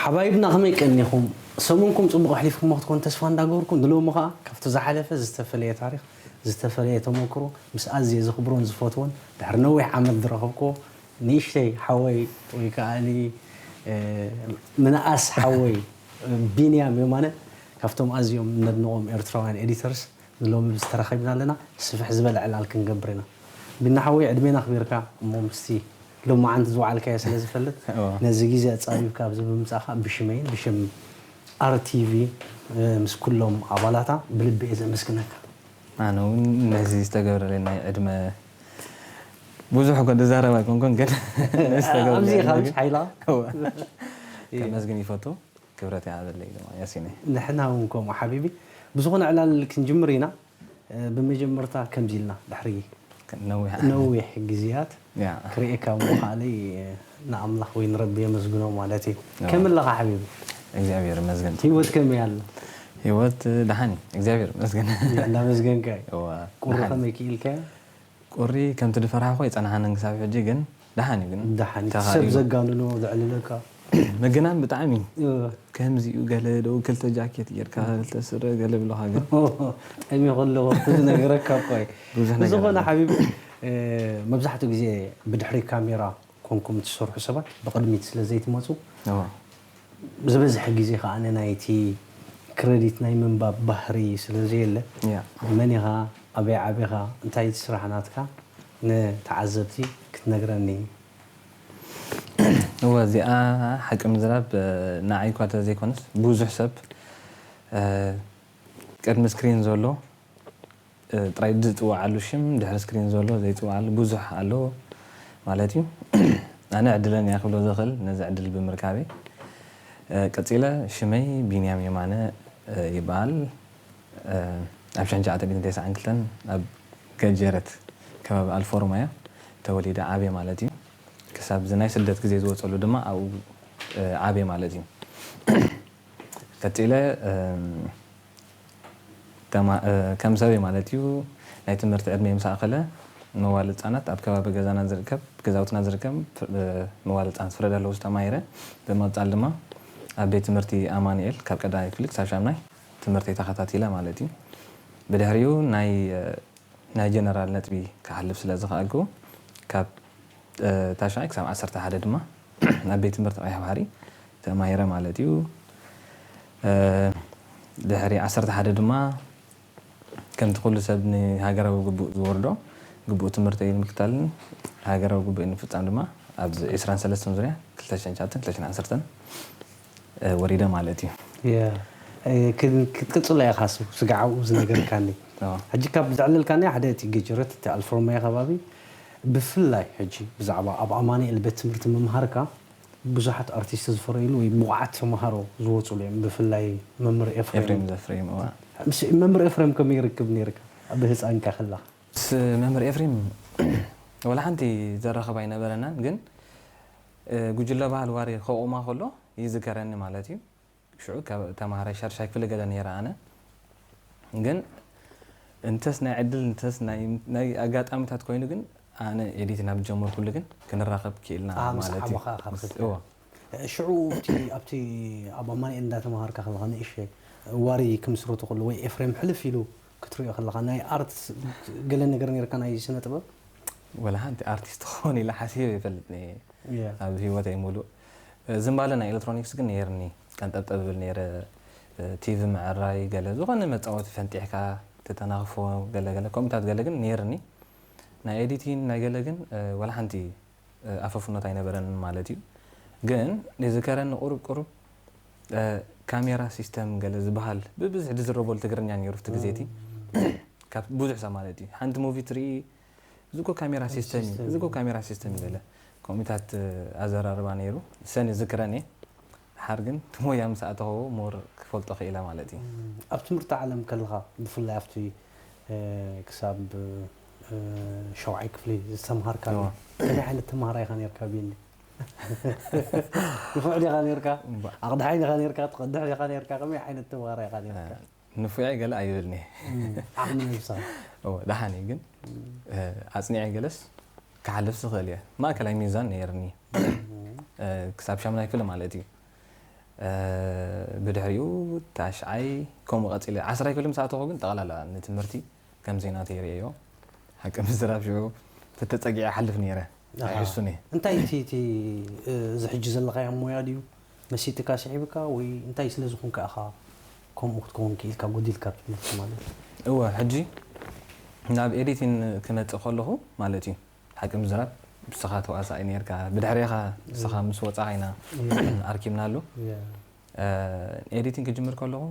ሓባይብና ከመይ ቀኒኹም? ሰሙንኩም ጽቡቕ ኣሕሊፍኩሞ ክትኮን ተስፋ እንዳገበርኩ፣ ንሎሚ ኸኣ ካብቲ ዝሓለፈ ዝተፈለየ ታሪኽ፣ ዝተፈለየ ተመክሮ፣ ምስ ኣዝየ ዘኽብሮን ዝፈትዎን ድሕሪ ነዊሕ ዓመት ዝረኸብክዎ ንእሽተይ ሓወይ ወይ ከኣ ምንኣስ ሓወይ ቢንያም የማነ፣ ካብቶም ኣዝዮም ነድንቖም ኤርትራውያን ኤዲተርስ ንሎሚ ምስ ተራኺብና ኣለና፣ ስፍሕ ዝበለ ዕላል ክንገብር ኢና። ቢና ሓወይ፣ ዕድሜና ኣኽቢርካ እሞ ምስቲ ሎማዓንቲ ዝወዓልካዮ ስለ ዝፈልጥ፣ እዋ። ነዚ ግዜ ኣጻቢብካ ኣብዚ ብምምጻእካ ብሽመይን ብሽም ኣር ቲ ቪ፣ እ፣ ምስ ኩሎም ኣባላታ ብልቢ እየ ዘመስግነካ። ኣነ እውን ነዚ ዝተገብረለይ ናይ ዕድመ ብዙሕ እኮ ዝዛረብ ኣይኮንኩን፣ ግን ነዚ ዝተገብረለይ ኣብዚ ዕድመ ኢኻ ግን ምስ ሓይላ? እዋ። ከመስግን ይፈቱ። ክብረት ይሃበለይ ድማ ያሲነይ። ንሕና እውን ከምኡ ሓቢቢ። ብዝኾነ ዕላል ክንጅምር ኢና። እ፣ ብመጀመርታ ከምዚ ኢልና ድሕሪ ነዊሕ ነዊሕ ግዜያት ያ። ክርእየካ ምዃነይ፣ እ፣ ንኣምላኽ ወይ ንረቢ የመስግኖ ማለት እዩ። ያ። ከመይ ኣለኻ ሓቢቢ? እግዚኣብሔር ይመስገን። ህይወት ከመይ ኣላ? ህይወት፣ እ፣ ደሓን እዩ። እግዚኣብሔር ይመስገን። ያ፣ እንዳመስገንካ እዩ። እዋ፣ ቁሪ ደሓን። ከመይ ክኢልካዮ? ቁሪ ከምቲ ዝፈራሕኹ ኣይጸናሓንን ክሳብ ሕጂ፣ ግን ደሓን እዩ፣ ግን ደሓን እዩ። ተኻኢሉ። ሰብ ዘጋንኖ ዘዕልለካ። ምግናን ብጣዕሚ እዩ። እወ። ከምዚ እዩ፣ ገለ ደው ክልተ ጃኬት ጌርካ፣ ክልተ ስረ፣ ገለ ብለኻ፣ ግን ጠሚኹ ኣለኹ፣ ዝነግረካ እኮ እዩ። ብዙሕ ነገር ብዝኾነ ኣሎ። ሓቢቢ፣ እ፣ መብዛሕትኡ ግዜ ብድሕሪ ካሜራ ኮንኩም ትሰርሑ ሰባት ብቕድሚት ስለ ዘይትመጹ፣ እወ። ዝበዝሐ ግዜ ከኣ ናይቲ ክረዲት ናይ ምንባብ ባህሪ ስለ ዘየለ፣ ያ። መን ኢኻ፣ ኣበይ ዓቢኻ፣ እንታይ እቲ ስራሕ ናትካ ንተዓዘብቲ ክትነግረኒ? እወ፣ እዚኣ ሓቂ ምዝራብ፣ እ፣ ንዓይ እኳ እንተዘይኮነስ፣ ብዙሕ ሰብ፣ እ፣ ቅድሚ ስክሪን ዘሎ እ፣ ጥራይ ዝጽውዓሉ ሽም፣ ድሕሪ ስክሪን ዘሎ ዘይጽውዓሉ ብዙሕ ኣሎ ማለት እዩ። ኣነ ዕድለኛ ክብሎ ዝኽእል ነዚ ዕድል ብምርካበይ። እ፣ ቀጺለ ሽመይ ቢንያም የማነ፣ እ፣ ይበሃል። እ፣ ኣብ ሸሕን ትሽዓተ ሚእትን ተስዓን ክልተን ኣብ ገጀረት ከባቢ ኣልፎርማያ ተወሊደ ዓብየ ማለት እዩ። ክሳብ እዚ ናይ ስደት ግዜ ዝወጸሉ ድማ ኣብኡ፣ እ፣ ዓብየ ማለት እዩ። ቀጺለ፣ እም፣ ተማ-፣ እ፣ ከም ሰበይ ማለት እዩ፣ ናይ ትምህርቲ ዕድመይ ምስ ኣኸለ፣ መዋለ ህጻናት ኣብ ከባቢ ገዛና ዝርከብ፣ ገዛውትና ዝርከብ፣ እ፣ መዋለ ህጻናት ፍረዳሎስ ተማሂረ። ብምቕጻል ድማ ኣብ ቤት ትምህርቲ ኣማኑኤል ካብ ቀዳማይ ክፍሊ ክሳብ ሻምናይ ትምህርተይ ተኸታቲለ ማለት እዩ። ብድሕሪኡ ናይ፣ እ፣ ናይ ጀነራል ነጥቢ ክሓልፍ ስለ ዝኸኣልኩ፣ ካብ፣ እ፣ ታሽዓይ ክሳብ ዓሰርተ ሓደ ድማ ኣብ ቤት ትምህርቲ ቀይሕ ባሕሪ ተማሂረ ማለት እዩ። እ፣ ድሕሪ ዓሰርተ ሓደ ድማ ከምቲ ኩሉ ሰብ ንሃገራዊ ግቡእ ዝወርዶ ግቡእ ትምህርተይ ንምክታልን ሃገራዊ ግቡእ ንምፍጻም ድማ ኣብ ዕስራን ሰለስተን ዙርያ ክልተ ሽሕን ትሽዓተን ክልተ ሽሕን ዓሰርተን እ፣ ወሪደ ማለት እዩ። ያ፣ እ፣ ክን-፣ ክትቅጽሎ ኢኻ ሱ-፣ ስጋዕ ኣብኡ ዝነገርካኒ። ኣዎ። ሕጂ ካብ ዘዕለልካኒ ሓደ እቲ ገጀረት፣ እቲ ኣልፎርማያ ከባቢ፣ ብፍላይ ሕጂ ብዛዕባ ኣብ ኣማኑኤል ቤት ትምህርቲ ምምሃርካ ብዙሓት ኣርቲስት ዝፈረይሉ ወይ ብቑዓት ተምሃሮ ዝወጹሉ እዮም። ብፍላይ መምህር ኤፍሬም። ኤፍሬም ዘፍሬም፣ እዋ። ምስ መምህር ኤፍሬም ከመይ ርክብ ነይርካ ኣብ ህጻንካ ከለኻ? ምስ መምህር ኤፍሬም ወላ ሓንቲ ዘራኽብ ኣይነበረናን፣ ግን፣ እ፣ ጉጅለ ባህል ዋሪ ከቑማ ከሎ ይዝከረኒ ማለት እዩ። ሽዑ ካብ ተምሃራይ ሻድሻይ ክፍሊ ገለ ነይረ ኣነ። ግን እንተስ ናይ ዕድል፣ እንተስ ናይ፣ ናይ ኣጋጣሚታት ኮይኑ ግን ኣነ ኤዲት ናብ ዝጀመርኩሉ ግን ክንራኸብ ክኢልና ኣ፣ ምስ ማለት እዩ። ዓበኻ ካብ ምስ፣ ክትከ-፣ እዎ። ሽዑ ኣብቲ፣ ኣብቲ ኣብ ኣማኑኤል እንዳተምሃርካ ከለኻ ንእሽተይ ዋሪ ክምስርቱ ከለዉ ወይ ኤፍሬም ሕልፍ ኢሉ ክትሪኦ ከለኻ ናይ ኣርት ገለ ነገር ነይርካ ናይ ስነ ጥበብ? ወላ ሓንቲ ኣርቲስት ክኸውን ኢለ ሓሲበ ይፈልጥ እየ። ኣብ ህይወተይ ሙሉእ። ዝንባለ ናይ ኤሌክትሮኒክስ ግን ነይርኒ። ቀንጠብጠብ እብል ነይረ። ቲቪ ምዕራይ፣ ገለ ዝኾነ መጻወቲ ፈንጢሕካ ተተናኽፎ፣ ገለ ገለ ከምኡታት ገለ ግን ነይርኒ። ናይ ኤዲቲን ናይ ገለ ግን፣ ወላ ሓንቲ፣ ኣፈፍኖት ኣይነበረንን ማለት እዩ። ግን ይዝከረኒ ቁሩብ ቁሩብ፣ ካሜራ ሲስተም ገለ ዝበሃል ብብዝሒ ዝዝረበሉ ትግርኛ ነይሩ ኣብቲ ግዜ እቲ። ካብ ብዙሕ ሰብ ማለት እዩ። ሓንቲ ሙቪ ትርኢ፣ እዚ እኮ ካሜራ ሲስተም እዩ፣ ሲስተም እዚ እኮ እዩ። ካሜራ ሲስተም እዩ ገለ። ከምኡታት ኣዘራርባ ነይሩ። እሰን ይዝክረን እየ። ድሓር ግን እቲ ሞያ ምስ ኣተኸዎ ሞር ክፈልጦ ክኢለ ማለት እዩ። እም፣ ኣብ ትምህርቲ ዓለም ከለኻ፣ ብፍላይ ኣብቲ፣ እ፣ ክሳብ፣ እ፣ ሸውዓይ ክፍሊ ዝተምሃርካሉ፣ እዋ። ከመይ ዓይነት ተምሃራይ ኢኻ ነይርካ ቢኒ? ንፉዕ ዲኻ ነይርካ? እምባ። ኣቕድሓይ ዲኻ ነይርካ? ትቐድሕ ዲኻ ነይርካ? ከመይ ዓይነት ተምሃራይ ኢኻ ነይርካ? እ፣ ንፉዕ እየ ገለ ኣይብልን እየ። እም፣ ዓቕሚ ነብስኻ። እወ፣ ደሓን እየ ግን፣ እም። እ፣ ኣጽኒዐ ገለስ ክሓልፍ ዝኽእል እየ። ማእከላይ ሚዛን ነይርኒ። እም። እ፣ ክሳብ ሻምናይ ክፍሊ ማለት እዩ። ብድሕሪኡ ታሽዓይ ከምኡ ቀፂለ። ዓስራይ ክፍሊ ምስ ኣተኹ ግን ጠቕላላ ንትምህርቲ ከም ዜና ተይርእዮ። ሓቂ ምዝራብ ሽዑ ተተፀጊዐ ሓልፍ ነይረ። ኣይሕሱን እየ። እንታይ እቲ እቲ እዚ ሕጂ ዘለኻዮ ሞያ ድዩ መሲጥካ ስዒብካ ወይ እንታይ ስለ ዝኾንካ ኢኻ ከምኡ ክትከውን ክኢልካ ጎዲልካ ትምህርቲ ማለት? እወ፣ ሕጂ ናብ ኤዲቲን ክመፅእ ከለኹ ማለት እዩ። ሓቂ ምዝራብ ንስኻ ተዋሳኣይ ነይርካ፣ ብድሕሬኻ ንስኻ ምስ ወፃኻ ኢና ኣርኪብናሉ። ኤዲቲን ክጅምር ከለኹ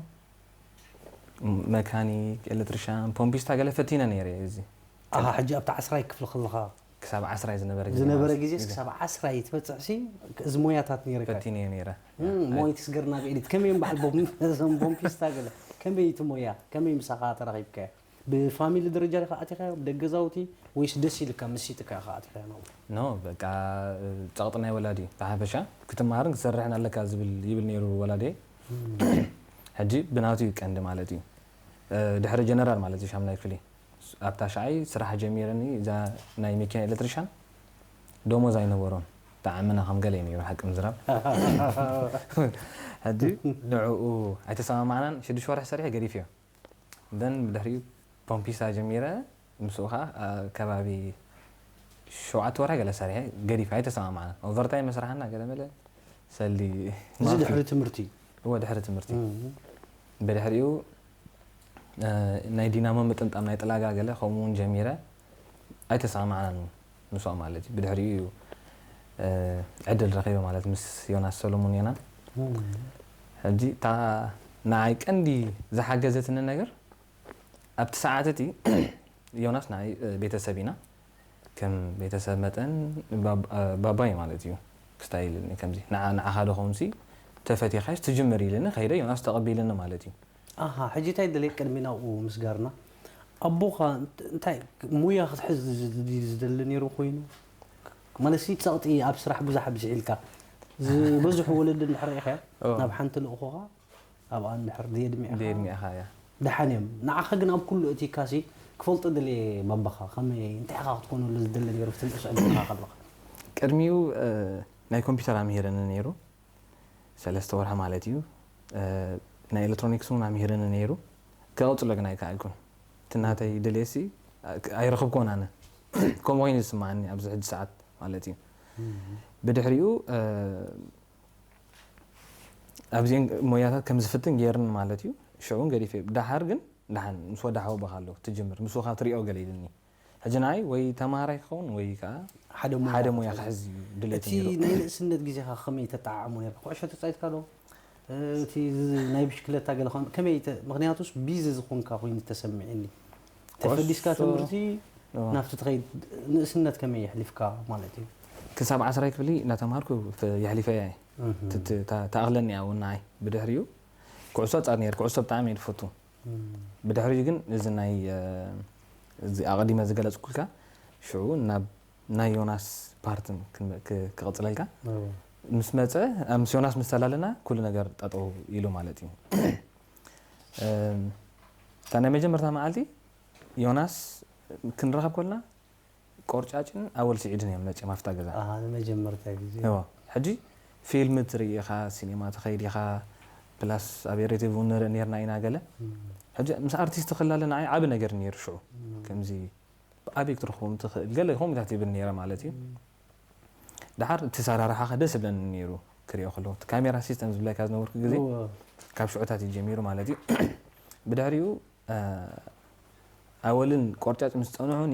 መካኒክ፣ ኤሌክትሪሻን፣ ፖምፒስታ ገለ ፈቲነ ነይረ እዚ። ኣሃ፣ ሕጂ ኣብቲ ዓስራይ ክፍሊ ከለኻ ክሳብ ዓስራይ ዝነበረ ግዜ ዝነበረ ማለት ግዜስ እዩ። ክሳብ ዓስራይ ትበጽሕሲ እዚ ሞያታት ነይርካ? ፈቲነ ነይረ። እም፣ ሞይ ትስገርና ብኤዲት። ከመይ እዮም በዓል ቦም-፣ እዞም ቦምፒስታ ገለ? ከመይ እቲ ሞያ? ከመይ ምሳኻ ተራኺብካዮ? ብፋሚሊ ደረጃ ዲኻ ኣቲኻዮ? ብደገዛውቲ ወይስ ደስ ኢልካ መሲጥካ ኢኻ ኣቲኻዮ ናብኡ? ኖ፣ በቃ፣ ጸቕጢ ናይ ወላዲ ብሓፈሻ ክትመሃርን ክትሰርሕን ኣለካ ዝብል፣ ይብል ነይሩ ወላዲየይ። እም። ሕጂ ብናቱ እዩ ቀንዲ ማለት እዩ። ድሕሪ ጀነራል ማለት እዩ፣ ሻምናይ ክፍሊ። ኣብ ታሽዓይ ስራሕ ጀሚረኒ፣ እዛ ናይ መኪና ኤሌክትሪሻን ደሞዝ ኣይነበሮን። ተዓመና ከም ገለ እዩ ነይሩ፣ ሓቂ ምዝራብ። ሕጂ ንዕኡ ኣይተሰማማዕናን፣ ሽዱሽተ ወርሒ ሰሪሐ ገዲፍዮ። ደን ብድሕሪኡ ፖምፒሳ ጀሚረ፣ ምስኡ ኸዓ፣ አ፣ ከባቢ ሸውዓተ ወርሒ ገለ ሰሪሐ ገዲፈ፣ ኣይተሰማማዕናን። ኦቨርታይም መስራሕና ገለ መለ ሰሊ እዚ ማፊ። ድሕሪ ትምህርቲ? እወ፣ ድሕሪ ትምህርቲ። እም። ብድሕሪኡ፣ አ፣ ናይ ዲናሞ ምጥምጣም ናይ ጥላጋ ገለ ከምኡ እውን ጀሚረ፣ ኣይተሰማማዕናን እውን። ምስኦም ማለት እዩ። ብድሕሪኡ እዩ፣ እ፣ ዕድል ረኺበ ማለት ምስ ዮናስ ሰሎሞን ዮናን። እም። ሕጂ እታ ንዓይ ቀንዲ ዝሓገዘትኒ ነገር ኣብቲ ሰዓት እቲ ዮናስ ንዓይ፣ እ፣ ቤተሰብ ኢና። ከም ቤተሰብ መጠን ባብ-፣ እ፣ ባባይ ማለት እዩ። ክስታይ ኢልኒ ከምዚ፣ ንዓ-፣ ንዓኻ ዶ ከምዚ ተፈቲኻስ ትጅምር ኢልኒ፣ ከይደ ዮናስ ተቐቢልኒ ማለት እዩ። ኣሃ፣ ሕጂ እንታይ ደልየ ቅድሚ ናብኡ ምስጋርና፣ ኣቦኻ እንት-፣ እንታይ ሙያ ክትሕዝ ዝድ-፣ ዝደሊ ነይሩ ኮይኑ? ማለትሲ ጸቕጢ ኣብ ስራሕ ብዙሕ ኣብዚሕ ኢልካ፣ ዝበዝሑ ወለዲ እንድሕር ርኢኻዮ፣ ኦ። ናብ ሓንቲ ልእኹኻ፣ ኣብኣ እንድሕር ዘየድሚዕኻ፣ ዘየድሚዕኻ እያ። ደሓን እዮም። ንዓኻ ግን ኣብ ኩሉ እቲ ኢልካሲ ክፈልጦ ደልየ ባባኻ፣ ከመይ፣ እንታይ ኢኻ ክትኮነሉ ዝደሊ ነይሩ፣ ክትንእስ ዕድልካ ከለኻ? ቅድሚኡ፣ እ፣ ናይ ኮምፒውተር ኣምሂረኒ ነይሩ። ሰለስተ ወርሒ ማለት እዩ። እ፣ ናይ ኤሌክትሮኒክስ እውን ኣምሂርኒ ነይሩ። ክቐጽሎ ግን ኣይከኣልኩን። እቲ ናተይ ድሌትሲ ኣይረኽብኩዎን ኣነ። ከምኡ ኮይኑ ዝስምዓኒ ኣብዚ ሕጂ ሰዓት ማለት እዩ። እም። ብድሕሪኡ፣ እ፣ ኣብዚአን ሞያታት ከም ዝፍትን ገይርኒ ማለት እዩ። ሽዑ እውን ገዲፈ። ደሓር ግን፣ ደሓን ምስ ወዳሓወ በኻ ኣለኹ ትጅምር። ምስኡ ካብ ትሪኦ ገለ ኢልኒ። ሕጂ ንዓይ ወይ ተምሃራይ ክኸውን ወይ ከኣ ሓደ ሞያ ሓደ ሞያ ክትሕዝ። ክሕዝ እዩ ድሌት እቲ ነይሩ። ናይ ንእስነት ግዜኻ ከመይ ተጠዓዕሞ ነይርካ? ኩዕሾ ተጻዊትካ ዶ? እቲ ናይ ብሽክለታ ገለ ኸም-፣ ከመይ ተ-፣ ምኽንያቱስ ቢዚ ዝኾንካ ኮይኑ ተሰሚዕኒ። ኩዕሶ ተፈዲስካ ትምህርቲ ኦ። ናብቲ ትኸይድ ንእስነት ከመይ የሕሊፍካ ማለት እዩ? ክሳብ ዓስራይ ክፍሊ እናተምሃርኩ ፍ-፣ የሕሊፈያ እየ። እህ። ት-፣ ት-፣ ታ-፣ ተኣኽለኒ እያ እውን ንዓይ። ብድሕሪኡ ኩዕሶ ጻር ነይር፣ ኩዕሶ ብጣዕሚ እየ ዝፈቱ። እም። ብድሕሪኡ ግን እዚ ናይ፣ እ፣ እዚ ኣቐዲመ ዝገለጽኩልካ፣ ሽዑ ናብ ናይ ዮናስ ፓርትን ክን-፣ ክ-፣ ክቕጽለልካ። እዎ። ምስ መጸ፣ እ፣ ምስ ዮናስ ምስ ተላለና ኩሉ ነገር ጠጠው ኢሉ ማለት እዩ። እም፣ እታ ናይ መጀመርታ መዓልቲ ዮናስ ክንራኸብ ከለና ቆርጫጭን ኣወል ስዒድን እዮም መጺኦም ኣብታ ገዛ። ኣሃ፣ ንመጀመርታ ግዜ። እዎ። ሕጂ ፊልም ትርኢ ኢኻ፣ ሲኔማ ትኸይድ ኢኻ፣ ፕላስ ኣብ ኤሪ ቲቪ እውን ንርኢ ነርና ኢና ገለ። እም። ሕጂ ምስ ኣርቲስት ክላለ ንዓይ ዓቢ ነገር ነይሩ ሽዑ። እም። ከምዚ ኣበይ ክትረኽቦም ትኽእል? ገለ ከምኡታት ይብል ነይረ ማለት እዩ። እም። ደሓር እቲ ሰራርሓ ኸ ደስ ይብለኒ ነይሩ ክሪኦ ከለኹ። እቲ ካሜራ ሲስተም ዝብለካ ዝነበርኩ ግዜ እወ። ካብ ሽዑታት እዩ ጀሚሩ ማለት እዩ። ብድሕሪኡ፣ እ፣ ኣወልን ቆርጫጭ ምስ ጸንሑኒ፣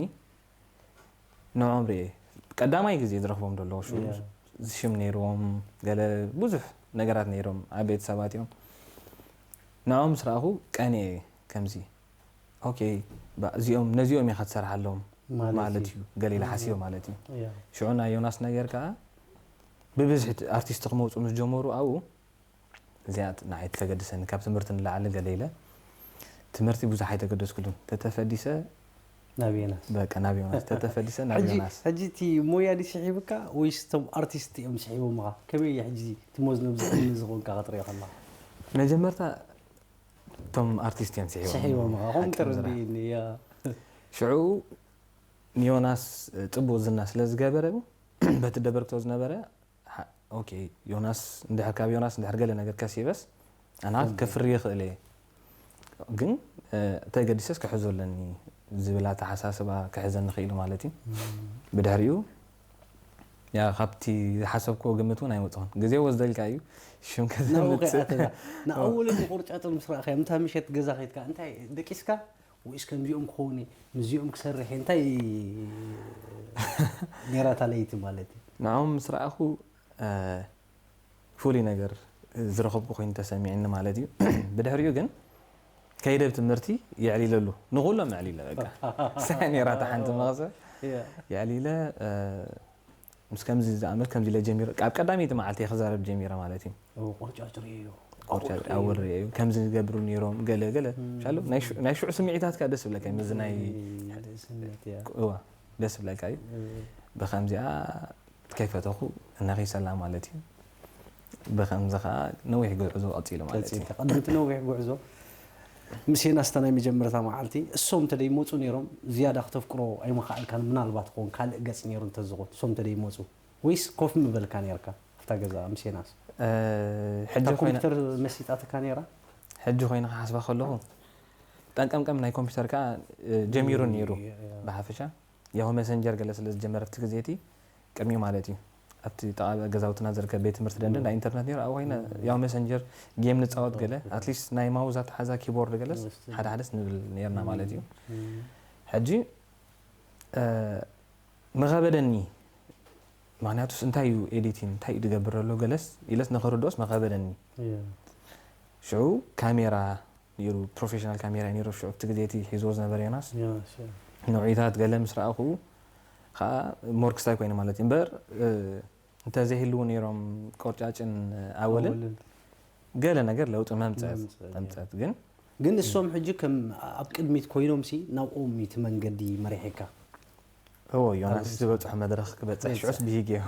ንዕኦም ርእየ። ቀዳማይ ግዜ ዝረኽቦም ዘለኹ ሽዑ እያ። ሽም ነይርዎም፣ ገለ ብዙሕ ነገራት ነይሮም፣ ዓበይቲ ሰባት እዮም። ንዕኦም ምስ ረኣኹ ቀንየ ከምዚ፣ ኦኬ፣ ባ-፣ እዚኦም፣ ነዚኦም ኢኻ ትሰርሓሎም ማለት ማለት እዩ። እዩ፣ ገለ ኢለ እም። ሓሲበ ማለት እዩ። እያ። ሽዑ ናይ ዮናስ ነገር ከኣ ብብዝሒ ት-፣ ኣርቲስት ክመጹ ምስ ጀመሩ ኣብኡ፣ እዚኣ ት-፣ ንዓይ ተገድሰኒ፣ ካብ ትምህርቲ ንላዕሊ ገለ ኢለ። ትምህርቲ ብዙሕ ኣይተገደስኩሉን። ተተፈዲሰ ናብ ዮናስ። በቃ፣ ናብ ዮናስ። ተተፈዲሰ ናብ ሕጂ፣ ዮናስ። ሕጂ እቲ ሞያ ድዩ ስሒቡካ ወይስ እቶም ኣርቲስት እዮም ስሒቦምኻ? ከመይ እዩ ሕጂ እቲ ሞዝነብ ዝዕድመ ዝኾንካ ክትሪኦ ከለኻ? መጀመርታ እቶም ኣርቲስት እዮም ስሒቦም። ስሒቦምኻ። ከምኡ ሓቂ ተረዲእኒ፣ ያ። ሽዑ ንዮናስ ጽቡቕ ዝና ስለ ዝገበረ፣ በቲ ደበርክቶ ዝነበረ፣ ሓ-፣ ኦኬ፣ ዮናስ እንድሕር፣ ካብ ዮናስ እንድሕር ገለ ነገር ከሲበስ ኣና ከፍሪ ይኽእል እየ፣ ግን ተገዲሰስ ክሕዞ ኣለኒ ዝብል ኣተሓሳስባ ክሕዘኒ ክኢሉ ማለት እዩ። ብድሕሪኡ ያ ካብቲ ዝሓሰብክዎ ግምት እውን ኣይመፅኹን። ግዜ ወስደልካ እዩ። ሽም ከዘምፅእ ንኣወለዲ ቁርጫጭር ምስ ረኣኻዮም፣ እታ ምሸት ገዛ ከይድካ እንታይ ደቂስካ ወይስ ከምዚኦም ክኸውን እየ፣ ምስዚኦም ክሰርሕ እየ፣ እንታይ ነራታ ለይቲ ማለት እዩ? ንዕኦም ምስ ረኣኹ ፍሉይ ነገር ዝረኸብኩ ኮይኑ ተሰሚዕኒ ማለት እዩ። ብድሕሪኡ ግን ከይደ ብ ትምህርቲ የዕሊለሉ፣ ንኹሎም የዕሊለ። በቃ ሳይ ነራ እታ ሓንቲ መኽሰብ የዕሊለ። ምስ ከምዚ ዝኣመት ከምዚ ኢለ ጀሚረ፣ ኣብ ቀዳመይቲ መዓልቲ እየ ክዛረብ ጀሚረ ማለት እዩ። ቁርጫጭር እዩ። ኣውር እዩ ከምዚ ዝገብሩ ነይሮም፣ ገለ ገለ ሻሉ ናይ ሽዑ ስምዒታትካ ደስ ብለካ እዩ። ምስዚ ናይ እዋ ደስ ብለካ እዩ። ብከምዚኣ ከይፈተኹ እናኺሰላ ማለት እዩ። ብከምዚ ከዓ ነዊሕ ጉዕዞ ቀፂሉ ማለት እዩ። ቀደምቲ ነዊሕ ጉዕዞ ምስ ዮናስ እታ ናይ መጀመርታ መዓልቲ እሶም እንተ ደይመፁ ነይሮም ዝያዳ ክተፍቅሮ ኣይምኸኣልካን። ምናልባት ክኸውን ካልእ ገፅ ነይሩ እንተዝኾን እሶም እንተ ደይመፁ፣ ወይስ ኮፍ ምበልካ ነርካ ኣብታ ገዛ ምስ ዮናስ? ሕጂ ኮይና ኮምፒተር መሲጣትካ ነይራ? ሕጂ ኮይነ ክሓስባ ከለኹ ጠንቀምቀም ናይ ኮምፒተር ከዓ ጀሚሩ ነይሩ። ብሓፈሻ ያሁ መሰንጀር ገለ ስለ ዝጀመረ ኣብቲ ግዜ እቲ ቅድሚኡ ማለት እዩ ኣብቲ ጠቓ ገዛውትና ዝርከብ ቤት ትምህርቲ ደንደ ናይ ኢንተርነት ነይሩ። ኣብ ኮይነ ያው መሰንጀር ጌም ንፃወት ገለ ኣትሊስት ናይ ማውዝ ኣተሓዛ ኪቦርድ ገለስ ሓደ ሓደስ ንብል ነርና ማለት እዩ። ሕጂ መኸበደኒ። ምክንያቱስ እንታይ እዩ ኤዲቲን እንታይ እዩ ዝገብር ዘሎ ገለስ ኢለስ ንኽርድኦስ መኸበደኒ። ሽዑ ካሜራ ነይሩ፣ ፕሮፌሽናል ካሜራ ነይሩ ሽዑ እቲ ግዜ እቲ ሒዝዎ ዝነበረ ዮናስ። ንውዒታት ገለ ምስ ረኣኹ ከዓ ሞር ክስታይ ኮይኑ ማለት እዩ። እምበር እንተዘይህልዉ ነይሮም ቆርጫጭን ኣወልን ገለ ነገር ለውጢ መምፀት መምፀት ግን ግን እሶም ሕጂ ከም ኣብ ቅድሚት ኮይኖም ሲ ናብኦም እቲ መንገዲ መሪሕካ እዎ ዮናስ ዝበፅሖ መድረኽ ክበፅሕ ሽዑስ ብሂግ እዮ።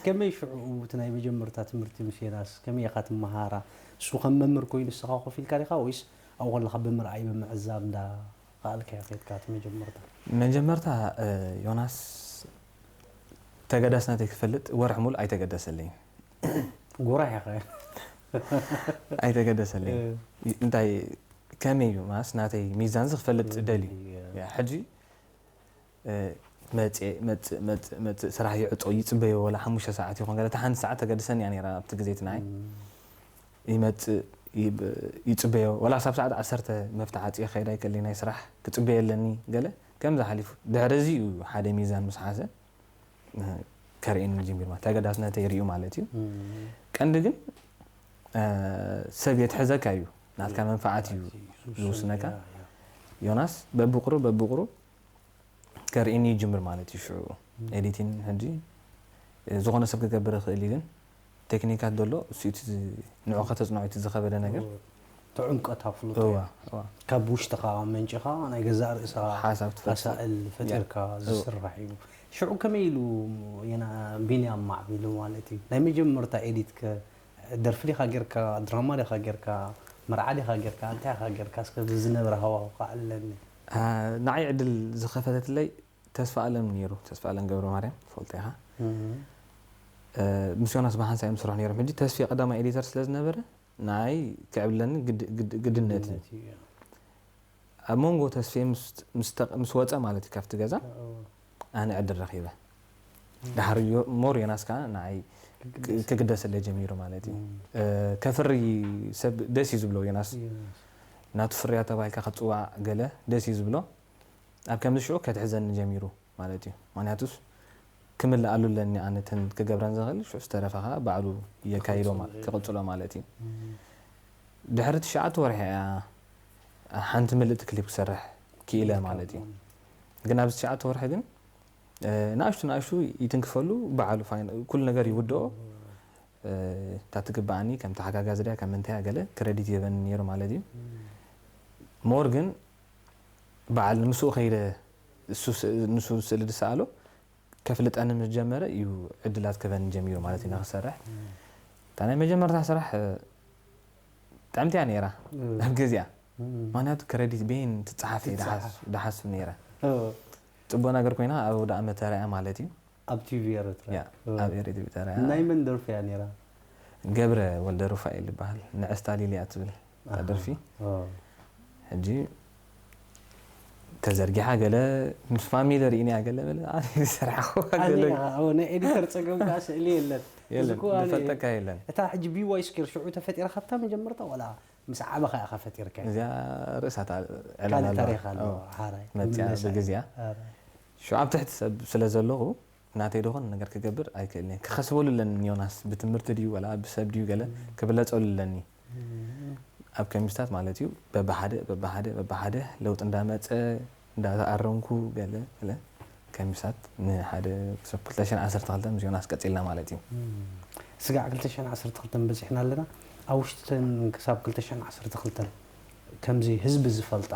ከመይ ሽዑ እቲ ናይ መጀመርታ ትምህርቲ ምስ ዮናስ ከመይ ኢኻ ትመሃራ? እሱ ከም መምህር ኮይኑ ንስኻ ኮፍ ኢልካ ዲኻ ወይስ ኣብኡ ከለኻ ብምርኣይ ብምዕዛብ እንዳ ከኣልካዮ ከይድካ እቲ መጀመርታ? መጀመርታ ዮናስ ተገዳስነተይ ክፈልጥ ወርሒ ሙሉእ ኣይተገደሰለይን። ጎራሕ ኢኻ። ኣይተገደሰለይን። እንታይ ከመይ እዩ ማስ ናተይ ሚዛን ዝክፈልጥ ደልዩ ሕጂ መፅእ መፅእ መፅእ መፅእ ስራሕ ይዕፆ ይፅበዮ ወላ ሓሙሽተ ሰዓት ይኹን ገለ እታ ሓንቲ ሰዓት ተገድሰኒ እያ ነይራ ኣብቲ ግዜ እቲ ንዓይ ይመፅእ ይፅበዮ ወላ ክሳብ ሰዓት ዓሰርተ መፍትሕ ዓፅየ ክኸይድ ኣይክእልን ናይ ስራሕ ክፅበዮ ኣለኒ ገለ ከምዚ ሓሊፉ ድሕሪ እዚ እዩ ሓደ ሚዛን ምስ ሓዘ ከርእየኒ ጀሚሩ ማለት ተገዳስነተይ ርእዩ ማለት እዩ። ቀንዲ ግን ሰብ የትሕዘካ እዩ ናትካ መንፈዓት እዩ ዝውስነካ። ዮናስ በብቁሩብ በብቁሩብ ከርእየኒ ይጅምር ማለት እዩ። ሽዑ ኤዲቲን ሕጂ ዝኾነ ሰብ ክገብር ይኽእል እዩ ግን ቴክኒካት ዘሎ እሱ እቲ ንዑ ከተፅንዖ እቲ ዝኸበደ ነገር ትዕምቀት ኣፍልጦ እዋ እዋ ካብ ውሽጥኻ መንጭኻ ናይ ገዛእ ርእስኻ ሓሳብ ትፈጥር። ኣሳእል ፈጢርካ ዝስራሕ እዩ። ሽዑ ከመይ ኢሉ የና ቢንያም ማዕቢሉ ማለት እዩ ናይ መጀመርታ ኤዲት ከ ደርፊ ዲኻ ጌርካ ድራማ ዲኻ ጌርካ መርዓ ዲኻ ጌርካ እንታይ ኢኻ ጌርካ እስከ ዝነበረ ሃዋሁ ከዓልለኒ። ንዓይ ዕድል ዝኸፈተትለይ ተስፋ ኣለም ነይሩ። ተስፋ ኣለም ገብረ ማርያም ትፈልጦ ኢኻ። ምስ ዮናስ ብሓንሳእ እዮም ዝስርሑ ነይሮም። ሕጂ ተስፌ ቀዳማይ ኤዲተር ስለ ዝነበረ ንዓይ ክዕብለኒ ግድነት እዩ። ኣብ መንጎ ተስፌ ምስ ወፀ ማለት እዩ ካብቲ ገዛ ኣነ ዕድል ረኺበ። ድሓር ሞር ዮናስ ከዓ ንዓይ ክግደሰለይ ጀሚሩ ማለት እዩ። ከፍሪ ሰብ ደስ እዩ ዝብሎ ዮናስ ናቱ ፍርያ ተባሂልካ ክትፅዋዕ ገለ ደስ እዩ ዝብሎ። ኣብ ከምዚ ሽዑ ከትሕዘኒ ጀሚሩ ማለት እዩ። ምክንያቱስ ክምልኣሉ ኣለኒ ኣነ ተን ክገብረን ዝኽእል ሽዑ ዝተረፈ ከዓ ባዕሉ የካይዶ ክቕፅሎ ማለት እዩ። ድሕሪ ትሽዓተ ወርሒ እያ ሓንቲ ምልእቲ ክሊፕ ክሰርሕ ክኢለ ማለት እዩ። ግን ኣብዚ ትሽዓተ ወርሒ ግን ንኣሽቱ ንኣሽቱ ይትንክፈሉ ባዕሉ ኩሉ ነገር ይውድኦ። እታ ትግባኣኒ ከም ተሓጋጋዚ ድያ ከም ምንታይ ገለ ክረዲት ይህበኒ ነይሩ ማለት እዩ። ሞር ግን በዓል ንምስኡ ከይደ ንሱ ስእሊ ዝሰኣሎ ከፍልጠኒ ምስ ጀመረ እዩ ዕድላት ክህበኒ ጀሚሩ ማለት እዩ ንክሰርሕ። እታ ናይ መጀመርታ ስራሕ ጥዕምቲ እያ ነይራ ኣብ ግዜኣ። ምክንያቱ ክረዲት ቤን ትፀሓፍ እየ ዝሓስብ ነይረ። ፅቡቅ ነገር ኮይና ኣብ ወደ ኣመት ተራእያ ማለት እዩ። ኣብ ቲቪ ኤርትራ ያ ኣብ ኤሪትሪ ተራ ናይ መን ደርፊ እያ ነይራ? ገብረ ወልደ ሩፋኤል ይበሃል። ንዕስታ ሊልያ ትብል እታ ደርፊ። ሕጂ ተዘርጊሓ ገለ ምስ ፋሚሊ ርኢንያ ገለ በለ ኣነ ዝሰርሓኹ ገለ ናይ ኤዲተር ጸገም ከዓ ስእሊ የለን። የለን ዝፈልጠካ የለን። እታ ሕጂ ቢዋይ ስኩር ሽዑ ተፈጢራ ካብታ መጀመርታ ዋላ ምስ ዓበኻ ኢኻ ፈጢርካ? እዚኣ ርእሳት ዕላል ኣለዋ። ታሪኽ ኣለዋ። ሓራይ መፅያ ብግዚኣ ሽዑ ኣብ ትሕቲ ሰብ ስለ ዘለኹ ናተይ ደኾን ነገር ክገብር ኣይክእልን እየ። ክኸስበሉ ኣለኒ ዮናስ ብትምህርቲ ድዩ ወላ ብሰብ ድዩ ገለ ክብለፀሉ ኣለኒ። ኣብ ከሚስታት ማለት እዩ በብሓደ በብሓደ በብሓደ ለውጢ እንዳመፀ እንዳተኣረምኩ ገለ ገለ ከሚስታት ንሓደ ክሳብ ክልተ ሽሕን ዓሰርተ ክልተን ምስ ዮናስ ቀፂልና ማለት እዩ። ስጋዕ ክልተ ሽሕን ዓሰርተ ክልተን በፂሕና ኣለና። ኣብ ውሽጥተን ክሳብ ክልተ ሽሕን ዓሰርተ ክልተን ከምዚ ህዝቢ ዝፈልጣ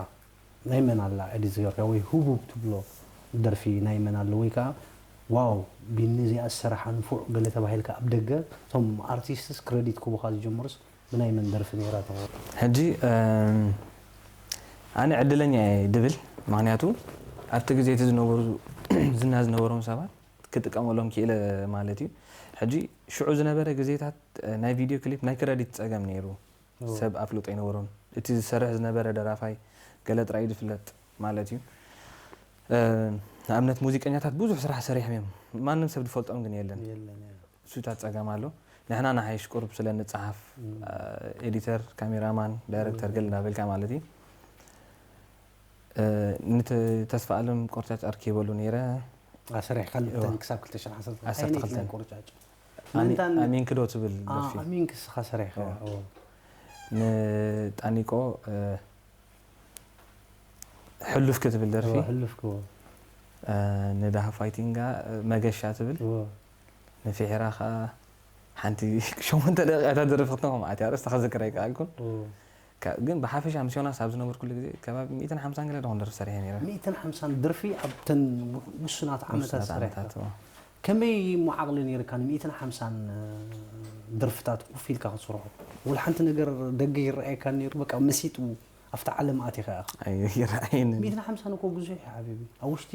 ናይ መን ኣላ ኤዲት ዝገርካ ወይ ህቡብ ትብሎ ደርፊ ናይ መን ኣሎ ወይ ከዓ ዋው ቢኒ እዚኣ ዝሰራሓ ንፉዕ ገለ ተባሂልካ ኣብ ደገ እቶም ኣርቲስትስ ክረዲት ክቡኻ ዝጀምሩስ ብናይ መን ደርፊ ነይራ ተቐ ሕጂ ኣነ ዕድለኛ እየ ድብል ምክንያቱ ኣብቲ ግዜ እቲ ዝነበሩ ዝና ዝነበሮም ሰባት ክጥቀመሎም ክኢለ ማለት እዩ። ሕጂ ሽዑ ዝነበረ ግዜታት ናይ ቪድዮ ክሊፕ ናይ ክረዲት ፀገም ነይሩ። ሰብ ኣፍልጦ ኣይነበሮን። እቲ ዝሰርሕ ዝነበረ ደራፋይ ገለ ጥራይ እዩ ዝፍለጥ ማለት እዩ። ንኣብነት ሙዚቀኛታት ብዙሕ ስራሕ ሰሪሖም እዮም። ማንም ሰብ ዝፈልጦም ግን የለን። እሱታት ፀገም ኣሎ። ንሕና ንሓይሽ ቁሩብ ስለ ንፀሓፍ ኤዲተር፣ ካሜራማን፣ ዳይረክተር ገለ እንዳበልካ ማለት እዩ። ንተስፋ ኣለም ቆርጫጭ ኣርኪበሉ ነይረ። ኣሰሪሕካ ልብተን ክሳብ ክልተ ሽሕን ዓሰርተ ዓሰርተ ክልተ። ቆርጫጭ ኣሚንክ ዶ ትብል ደርፊ? ኣሚንክ እስኻ ሰሪሕካ። ንጣኒቆ ሕሉፍ ክትብል ደርፊ ሕሉፍ ክዎ ንዳሃ ፋይቲንጋ መገሻ ትብል ንፊሕራ ከዓ ሓንቲ ሸሞንተ ደቂቃታት ደርፊ ክትነኹ ማለት እያ። ርእስታ ክዝክር ኣይከኣልኩን። ግን ብሓፈሻ ምስ ዮናስ ኣብ ዝነበርኩሉ ግዜ ከባቢ ሚእትን ሓምሳን ገለ ደኾን ደርፊ ሰሪሐ ነይረ። ሚእትን ሓምሳን ደርፊ ኣብተን ውሱናት ዓመታት ሰሪሕካ። ከመይ እሞ ዓቕሊ ነይርካ ን ሚእትን ሓምሳን ደርፍታት ኮፍ ኢልካ ክትሰርሖ? ወላ ሓንቲ ነገር ደገ ይረኣየካ ነይሩ? በቃ መሲጡ ኣብታ ዓለም ኣቲኻ ኢኻ። ኣይረኣየንን። ሚእትን ሓምሳን እኮ ብዙሕ እዩ ሓቢቢ። ኣብ ውሽጢ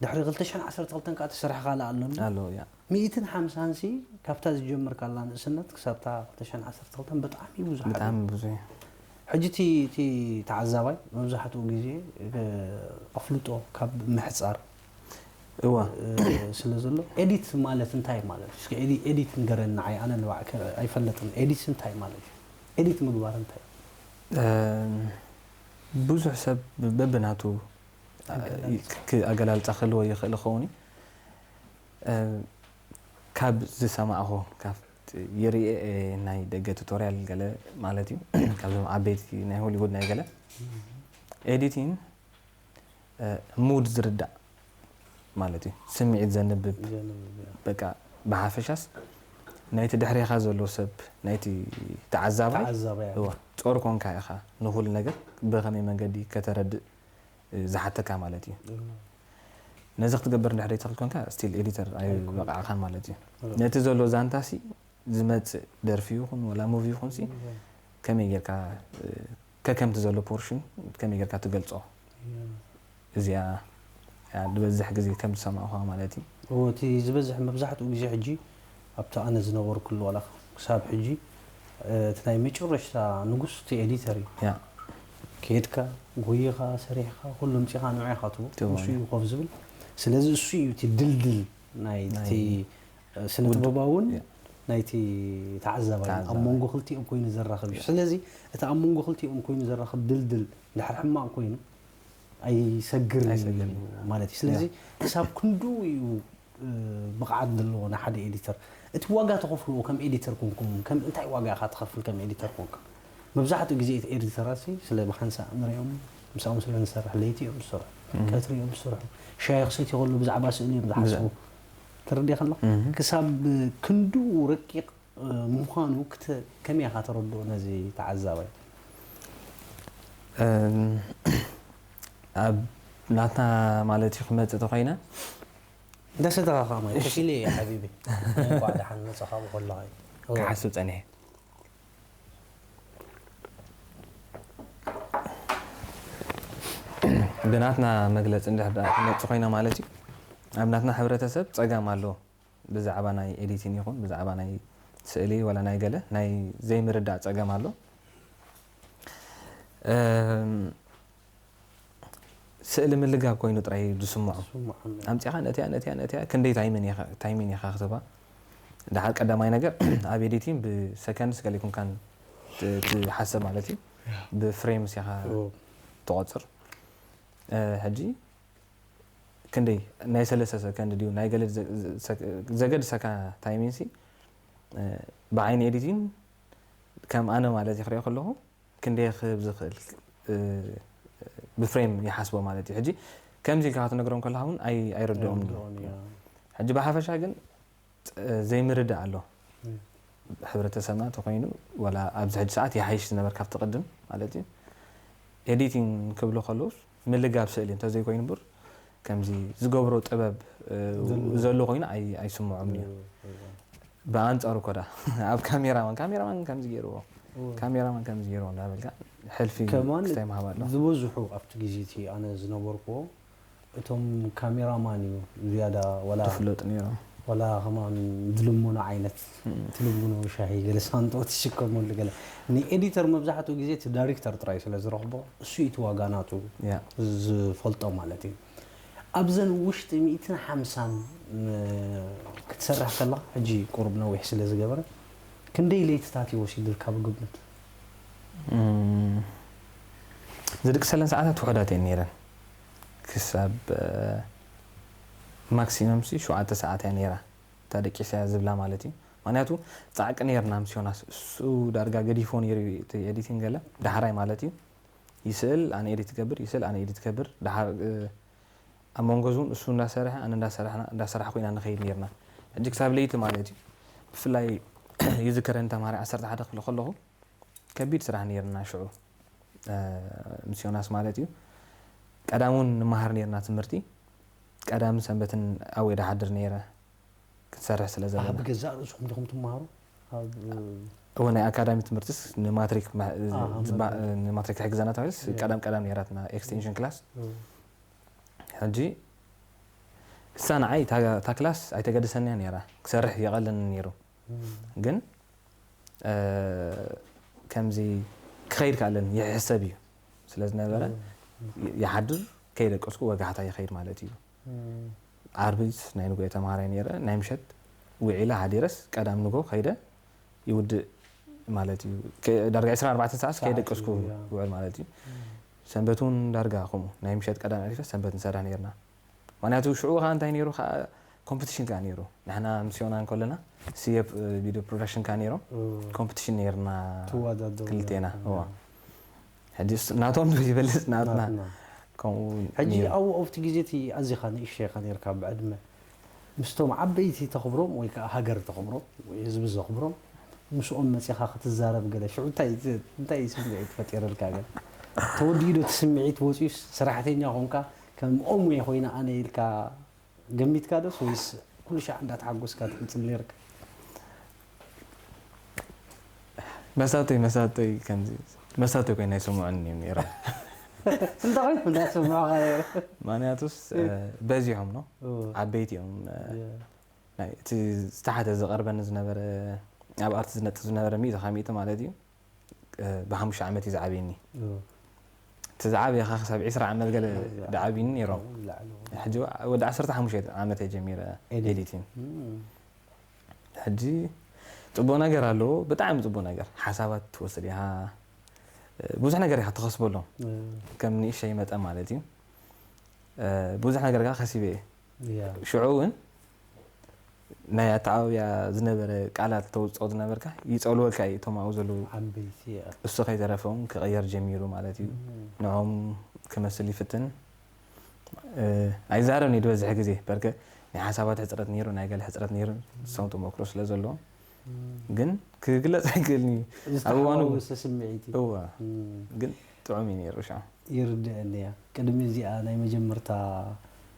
ድሕሪ ክልተ ሽሕን ዓሰርተ ክልተን ከዓ ትሰርሕ ካልእ ኣሎና። ኣሎ እያ። ሚእትን ሓምሳን ሲ ካብታ ዝጀመርካላ ንእስነት ክሳብታ ክልተ ሽሕን ዓሰርተ ክልተን ብጣዕሚ እዩ ብዙሕ። ብጣዕሚ ብዙሕ እዩ። ሕጂ እቲ እቲ ተዓዛባይ መብዛሕትኡ ግዜ ኣፍልጦ ካብ ምሕፃር እዋ ስለ ዘሎ ኤዲት ማለት እንታይ ማለት እዩ? እስኪ ኤዲ- ኤዲት ንገረኒ ንዓይ ኣነ ንባዕከ ኣይፈለጥን። ኤዲት እንታይ ማለት እዩ? ኤዲት ምግባር እንታይ እዩ? ብዙሕ ሰብ በብናቱ ኣገላልፃ ክህልዎ ይኽእል ይኸውን እዩ። ካብ ዝሰማዕኹ ካብ ይርኤ ናይ ደገ ቱቶርያል ገለ ማለት እዩ ካብዞም ዓበይቲ ናይ ሆሊውድ ናይ ገለ ኤዲቲንግ ሙድ ዝርዳእ ማለት እዩ። ስምዒት ዘንብብ በቃ ብሓፈሻስ ናይቲ ድሕሬኻ ዘሎ ሰብ ናይቲ ተዓዛባይ ተዓዛባይ እዋ ጾር ኮንካ ኢኻ ንኹሉ ነገር ብኸመይ መንገዲ ከተረድእ ዝሓተካ ማለት እዩ። ነዚ ክትገብር እንድሕር ዘይትኽእል ኮንካ ስቲል ኤዲተር ኣይበቃዕኻን ማለት እዩ። ነቲ ዘሎ ዛንታሲ ዝመፅእ ደርፊ ይኹን ወላ ሙቪ ይኹን ሲ ከመይ ጌርካ ከከምቲ ዘሎ ፖርሽን ከመይ ጌርካ ትገልፆ እዚኣ ዝበዝሕ ግዜ ከም ዝሰማዕኳ ማለት እዩ። እዎ እቲ ዝበዝሕ መብዛሕትኡ ግዜ ሕጂ ኣብቲ ኣነ ዝነበርኩሉ ዋላ ክሳብ ሕጂ እቲ ናይ መጨረሽታ ንጉስ እቲ ኤዲተር እዩ። ያ ኬድካ ጎይኻ ሰሪሕካ ኩሉ ምፂኻ ንዑ ኢኻ ትብሎ ትብሎ፣ ንሱ ያ። እዩ ኮፍ ዝብል። ስለዚ እሱ እዩ እቲ ድልድል ናይቲ ናይ ስነ ውድ- ጥበባውን ያ። ናይቲ ተዓዛባይ ኣብ ተዓዛባይ። መንጎ ክልቲኦም ኮይኑ ዘራኽብ እዩ። ስለዚ እቲ ኣብ መንጎ ክልቲኦም ኮይኑ ዘራኽብ ድልድል ድሕር ሕማቕ ኮይኑ ኣይሰግርን እዩ ኣይሰግርን እዩ። ማለት እዩ። ስለዚ ያ። ክሳብ ክንዱ እዩ እ፣ ብቕዓት ዘለዎ ንሓደ ኤዲተር እቲ ዋጋ ተኸፍልዎ ከም ኤዲተር ኮንኩም ከም እንታይ ዋጋ ኢኻ ትኸፍል ከም ኤዲተር ኮንካ? መብዛሕትኡ ግዜ እቲ ኤዲተራት ሲ ስለ ብሓንሳእ ንሪኦም ምስኦም ስለ ንሰርሕ ለይቲ እዮም ዝሰርሑ፣ ቀትሪ እዮም ዝሰርሑ፣ ሻሂ ክሰትዩ ከለዉ ብዛዕባ ስእሊ እዮም ዝሓስቡ። ተረዲእካ ኣለኻ? ክሳብ ክንድኡ ረቂቕ እ፣ ምዃኑ ክተ- ከመይ ኢኻ ተረድኦ ነዚ ተዓዛባይ? እም፣ ኣብ ናትና ማለት እዩ ክመፅእ ተኾይነ እንዳሰተኻ ከኣ ማለት ተሲለ እየ ሓቢቢ። እንኳዕ ደሓን መጻኻ ብኸለኻ እዩ። እወ። ክሓስብ ፀኒሐ። ብናትና መግለፂ እንድሕር ደኣ ክመፅእ ኮይና ማለት እዩ ኣብ ናትና ሕብረተሰብ ጸገም ኣሎ። ብዛዕባ ናይ ኤዲቲን ይኹን ብዛዕባ ናይ ስእሊ ወላ ናይ ገለ ናይ ዘይምርዳእ ጸገም ኣሎ። እም፣ ስእሊ ምልጋብ ኮይኑ ጥራይ እዩ ዝስምዖም። ዝስምዖም፣ ያ። ኣምጺኻ ነቲያ፣ ነቲያ፣ ነቲያ ክንደይ ታይምን ኢኻ፣ ታይሚን ኢኻ ክትባ። ደሓር ቀዳማይ ነገር ኣብ ኤዲቲን ብሰከንድስ ገለ ይኩንካን ት-፣ ትሓስብ ማለት እዩ። ያ። ብፍሬምስ ኢኻ ኦ። ትቆጽር። እ፣ ሕጂ ክንደይ ናይ ሰለስተ ሰከንድ ድዩ ናይ ገለ ዘ-፣ ዘ-፣ ሰክ-፣ ዘገድሰካ ታይሚንሲ፣ እ፣ ብዓይኒ ኤዲቲን ከም ኣነ ማለት እዩ ክሪኦ ከለኹ ክንደይ ክህብ ዝኽእል፣ እ፣ ብፍሬም ይሓስቦ ማለት እዩ። ሕጂ ከምዚ ኢልካ ክትነግሮም ከለኻ እውን ኣይ-፣ ኣይርድኦም። ኣይርድኦም፣ ያ። ሕጂ ብሓፈሻ ግን፣ እ፣ ዘይምርዳእ ኣሎ። እም። ሕብረተሰብና እንተኾይኑ፣ ወላ ኣብዚ ሕጂ ሰዓት ይሓይሽ ዝነበር ካብቲ ቅድም ማለት እዩ። ኤዲቲንግ ክብሉ ከለውስ ምልጋብ ስእሊ እንተዘይኮይኑ እምበር፣ ከምዚ ዝገብሮ ጥበብ፣ እ፣ ዘሎ። ዘሎ ኮይኑ ኣይ-፣ ኣይስምዖምን እዩ። እም፣ እም። ብኣንጻሩ ኮዳ ኣብ ካሜራማን፣ ካሜራማን ከምዚ ገይርዎ፣ እወ። ካሜራማን ከምዚ ገይርዎ እንዳበልካ ሕልፊ ከማን ክስታይ ምሃብ ኣሎ። ዝበዝሑ ኣብቲ ግዜ እቲ ኣነ ዝነበርኩዎ እቶም ካሜራማን እዩ ዝያዳ፣ ወላ ተፍለጡ ነይሮም። ወላ ከማን ዝልምኖ ዓይነት እም። ትልምኖ ሻሂ ገለ ሳንጦ ትሽከመሉ ገለ። ንኤዲተር መብዛሕትኡ ግዜ እቲ ዳይሬክተር ጥራይ ስለ ዝረኽቦ እሱ እዩ እቲ ዋጋ ናቱ ያ። ዝፈልጦ ማለት እዩ። ኣብዘን ውሽጢ ሚእትን ሓምሳን ም-፣ ክትሰርሕ ከለኻ፣ ሕጂ ቁሩብ ነዊሕ ስለ ዝገበረ፣ ክንደይ ለይትታት እዩ ወሲዱልካ ብግምት? እም፣ ዝድቅሰለን ሰዓታት ውሑዳት እየን ነይረን። ክሳብ፣ እ፣ ማክሲመም ሲ ሸውዓተ ሰዓት እያ ነይራ። እታ ደቂሰ እያ ዝብላ ማለት እዩ። ምኽንያቱ ጻዕቂ ነይርና ምስ ዮናስ። እሱ ዳርጋ ገዲፎ ነይሩ እቲ ኤዲቲንግ ገለ፣ ዳሕራይ ማለት እዩ። ይስእል፣ ኣነ ኤዲት ይገብር፣ ይስእል፣ ኣነ ኤዲት ይገብር። ደሓር፣ እ፣ ኣብ መንጎ እዚውን እሱ እንዳሰርሐ፣ ኣነ እንዳሰርሐና፣ እንዳሰራሕኩ ኢና ንኸይድ ነይርና። ሕጂ ክሳብ ለይቲ ማለት እዩ። ብፍላይ ይዝከረኒ ተማሃራይ ዓሰርተ ሓደ ክፍሊ ከለኹ፣ ከቢድ ስራሕ ነይርና ሽዑ። እ፣ ምስ ዮናስ ማለት እዩ። ቀዳም እውን ንመሃር ነይርና ትምህርቲ። ቀዳምን ሰንበትን ኣብየ ድሓድር ነይረ፣ ክንሰርሕ ስለ ዘለና። ኣብ ገዛእ ርእስኹም ዲኹም ትመሃሩ? ኣብ እወ፣ ናይ ኣካዳሚ ትምህርትስ ንማትሪክ መ-፣ ኣሃ፣ ዝባ-፣ መ-፣ ንማትሪክ ትሕግዘና ተባሂልስ ያ። ቀዳም ቀዳም ነይራትና ኤክስቴንሽን ክላስ። እም። ሕጂ እሳ ንዓይ እታ፣ እታ ክላስ ኣይተገድሰንያ ነይራ፣ ክሰርሕ ይቐለኒ ነይሩ። እም። ግን፣ እ፣ ከምዚ ክኸይድ ከኣለኒ ይሕሰብ እዩ ስለ ዝነበረ፣ እም። ይ-፣ ይሓድር ከይደቀስኩ ወጋሕታ ይኸይድ ማለት እዩ። እም። ዓርቢስ ናይ ንግሆ ተምሃራይ ነይረ፣ ናይ ምሸት ውዒለ ሓዲረስ ቀዳም ንግሆ ከይደ ይውድእ ማለት እዩ። ከ-፣ ዳርጋ ዕስራን ኣርባዕተን ሰዓት ሰዓት ከይደቀስኩ እዩ፣ ያ። ይውዕል ማለት እዩ። እም። ሰንበት እውን ዳርጋ ከምኡ፣ ናይ ምሸት ቀዳም ኣዕሪፈ ሰንበት ንሰርሕ ነይርና። ምኽንያቱ ሽዑ ኸዓ እንታይ ነይሩ ኸዓ፣ ኮምፒቲሽን ከኣ ነይሩ። ንሕና ምስ ዮና እንከለና፣ ስየብ፣ እ፣ ቪድዮ ፕሮዳክሽን ከኣ ነይሮም። እም። ኮምፒቲሽን ነይርና ትወዳደሩ ክልቴና። ነይርኩም፣ እዋ። ያ። ሕጂ ስ-፣ ናቶም ዶ ይበልጽ ናትና? ናትና። ከምኡ ሕጂ ነይሩ። ኣብኡ ኣብቲ ግዜ እቲ ኣዚኻ ንእሽቶ ኢኻ ነይርካ ብዕድመ። ምስቶም ዓበይቲ ተኽብሮም ወይ ከኣ ሃገር ተኽብሮም ወይ ህዝቢ ዘኽብሮም፣ ምስኦም መጺኻ ክትዛረብ ገለ፣ ሽዑ እንታይ፣ እንታይ እዩ ስምዒት ፈጢሩልካ ገለ? ተወዲኡ ዶ እቲ ስምዒት ወጺኡስ ሰራሕተኛ ኾንካ፣ ከም ኦሙየ ኮይነ ኣነ ኢልካ ገሚትካ ዶስ ወይስ ኩሉ ሻዕ እንዳተሓጎስካ ትቕጽል ነይርካ? መሳተይ፣ መሳተይ ከምዚ፣ መሳተይ ኮይና ይስምዑኒ እዮም ነይሮም። እንታይ ኮይኑ እንዳሰምዑኻ ነይሮም? ምኽንያቱስ፣ እ። እ፣ በዚሖም ነው። እ። ዓበይቲ እዮም፣ እ፣ የ። ናይ፣ እቲ ዝተሓተ ዝቐርበኒ ዝነበረ፣ ኣብ ኣርቲ ዝነጥፍ ዝነበረ ሚእቲ ካብ ሚእቲ ማለት እዩ። እ፣ ብሓሙሽተ ዓመት እዩ ዝዓብየኒ። እ። እቲ ዝዓበየ ኸዓ ክሳብ ዕስራ ዓመት ገለ እ፣ ዝዓብየኒ ነይሮም። እ፣ ዝለዓለ። ሕጂ ወዲ ዓሰርተ ሓሙሽተ ዓመት እየ ጀሚረ ኤዲት። ኤዲቲንግ። እም። ሕጂ ጽቡቕ ነገር ኣለዎ፣ ብጣዕሚ ጽቡቕ ነገር። ሓሳባት ትወስድ ኢኻ፣ እ፣ ብዙሕ ነገር ኢኻ ትኸስበሎም። እ። ከም ንእሽተይ መጠን ማለት እዩ። እ፣ ብዙሕ ነገር ከኣ ከሲበ እየ። ያ። ሽዑ እውን ናይ ኣተዓባብያ ዝነበረ ቃላት ተውጽኦ ዝነበርካ ይጸልወልካ እዩ፣ እቶም ኣብኡ ዘለዉ። ዓበይቲ፣ ያ። እሱ ከይተረፈ እውን ክቕየር ጀሚሩ ማለት እዩ። እም። ንዕኦም ክመስል ይፍትን። እ፣ ኣይዛረብን እየ ዝበዝሕ ግዜ። በርከ ናይ ሓሳባት ሕጽረት ነይሩ፣ ናይ ገለ ሕጽረት ነይሩ፣ ዝሰምጡ መክሮ ስለ ዘለዎም። እም። ግን ክግለጽ ኣይክእልን እዩ። ኣብ እዋኑ ዝተሓዋወሰ ስምዒት እዩ። እወ። እም። ግን ጥዑም እዩ ነይሩ ሻዕ። ይርድአኒ እያ። ቅድሚ እዚኣ ናይ መጀመርታ፣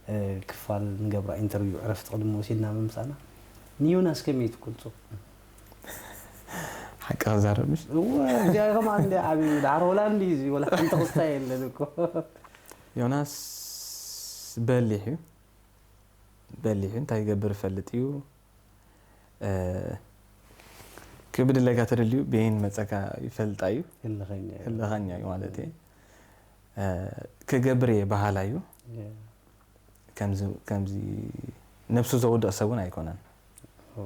እ፣ ክፋል ንገብራ ኢንተርቪው ዕረፍቲ ቅድሚ ወሲድና ምምጻእና፣ ንዮናስ ከመይ ትገልጾ? ሓቂ ክዛረብ ምሽ? እወ፣ እዚኣ ከማን እንደ ዓብዩ፣ ደሓር ሆላንድ እዩ እዚ፣ ወላ ሓንቲ ክስታይ የለን እኮ። ዮናስ በሊሕ እዩ። በሊሑ እንታይ ይገብር ይፈልጥ እዩ። እ፣ ክብድለካ ተደልዩ በይን መጸካ ይፈልጣ እዩ። ህልኸኛ እዩ። ህልኸኛ እዩ ማለት እዩ። እ፣ ክገብር እየ በሃላ እዩ። ያ። ከምዚ፣ ከምዚ ነብሱ ዘውድቕ ሰብ እውን ኣይኮነን። ኦ።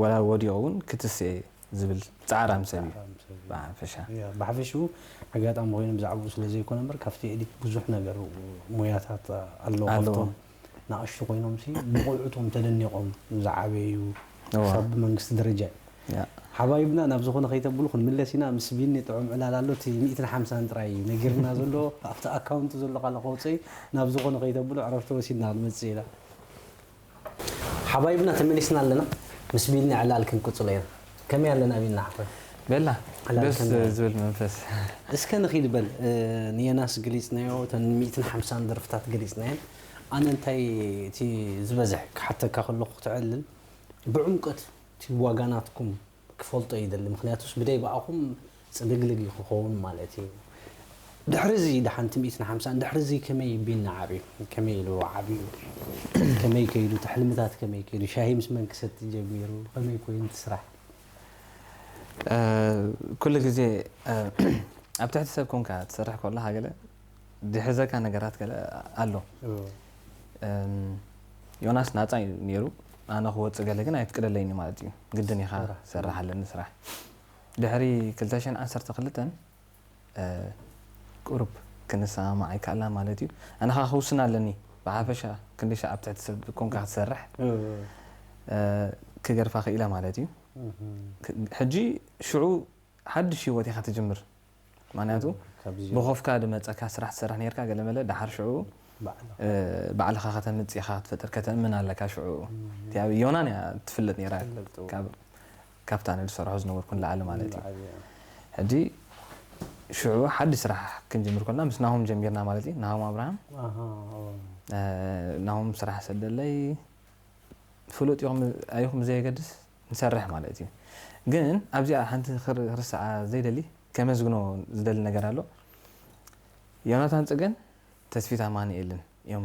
ወላ ወዲቑ እውን ክትስኤ ዝብል ጻዕራም ሰብ እዩ። ጻዕራም ሰብ እዩ። ብሓፈሻ። ያ፣ ብሓፈሽኡ ኣጋጣሚ ኮይኑ ብዛዕባኡ ስለ ዘይኮነ እምበር ካብቲ ኤዲት ብዙሕ ነገር ሞያታት ኣለዎ። ኣለዎ። ካብቶም ንኣሽቱ ኮይኖም ሲ ብቆልዑቶም ተደኒቖም ዝዓበዩ እዋ። ክሳብ ብመንግስቲ ደረጃ እዩ። ያ። ሓባይብና ናብ ዝኾነ ከይተብሉ ክንምለስ ኢና። ምስ ቢኒ ጥዑም ዕላል ኣሎ። እቲ ሚእትን ሓምሳን ጥራይ እዩ ነጊርና ዘሎ። ኣብቲ ኣካውንት ዘሎ ካልእ ከውፅእ እዩ። ናብ ዝኾነ ከይተብሉ ዕረፍቲ ወሲድና ክንመፅእ ኢና። ሓባይብና ተመሊስና ኣለና። ምስ ቢኒ ዕላል ክንቅፅሎ ኢና። ከመይ ኣለና ቢኒ ሓወይ? ቤላ፣ ዕላል ደስ ከመይ? ዝብል መንፈስ። እስከ ንኺድ በል፣ እ፣ ንየናስ ገሊጽናዮ፣ እተን ሚእትን ሓምሳን ደርፍታት ገሊጽናየን። ኣነ እንታይ እቲ ዝበዝሕ ክሓተካ ከለኹ ክትዕልል፣ ብዕምቀት እቲ ዋጋ ናትኩም ክፈልጦ ይደሊ። ምኽንያቱስ ብደይ ብኣኹም ጽልግልግ እዩ ክኸውን ማለት እዩ። ድሕሪ እዚ ደሓን እቲ ሚእትን ሓምሳን፣ ድሕሪ እዚ ከመይ ቢኒ ዓብዩ? ከመይ ኢሉ ዓብዩ? ከመይ ከይዱ? እቲ ሕልምታት ከመይ ከይዱ? ሻሂ ምስ መን ክሰቲ ጀሚሩ? ከመይ ኮይኑ እቲ ስራሕ? እ፣ ኩሉ ግዜ፣ እ፣ ኣብ ትሕቲ ሰብ ኮንካ ትሰርሕ ከለኻ ገለ ዝሕዘካ ነገራት ገለ ኣሎ። እ። እም፣ ዮናስ ናጻ እዩ ነይሩ። ኣነ ክወጽእ ገለ ግን ኣይፍቅደለይን ማለት እዩ። ግድን ኢኻ ስራሕ። ትሰርሕ ኣለኒ ስራሕ። ድሕሪ ክልተ ሽሕን ዓሰርተ ክልተን፣ እ፣ ቁሩብ ክንሰማማዕ ኣይከኣልና ማለት እዩ። ኣነ ኸኣ ክውስን ኣለኒ። ብሓፈሻ ክንደይ ሻዕ ኣብ ትሕቲ ሰብ ኮንካ ክትሰርሕ፣ እ። እ፣ ክገርፋ ክኢለ ማለት እዩ። እህ። ክ-፣ ሕጂ ሽዑ ሓድሽ ህይወት ኢኻ ትጅምር። ምኽንያቱ ካብዚ ብኾፍካ ድመጸካ ስራሕ ትሰርሕ ነርካ፣ ገለመለ ደሓር ሽዑ፣ ባዕልኻ። እ፣ ባዕልኻ ከተምጽእ ኢኻ ክትፈጥር፣ ከተእምን ኣለካ ሽዑ። እም። እቲ ኣብ ዮናን እያ ትፍለጥ ነይራ። ትፍለጥ፣ እዎ። ካብ፣ ካብታ ኣነ ዝሰርሖ ዝነበርኩ ንላዕሊ ማለት እዩ። ንላዕሊ፣ እያ። ሕጂ ሽዑ ሓድሽ ስራሕ ክንጅምር ኮልና ምስ ናሆም ጀሚርና ማለት እዩ። ናሆም ኣብርሃም፣ ኣሃ፣ ኦ። እ፣ ናሆም ስራሕ ሰደለይ፣ ፍሉጥ ይኹም ኣይኹም ብዘየገድስ ንሰርሕ ማለት እዩ። ግን ኣብዚኣ ሓንቲ ክር-፣ ክርስዓ ዘይደሊ፣ ከመስግኖ ዝደሊ ነገር ኣሎ። ዮናታን ጽገን፣ ተስፊት ኣማኑኤልን እዮም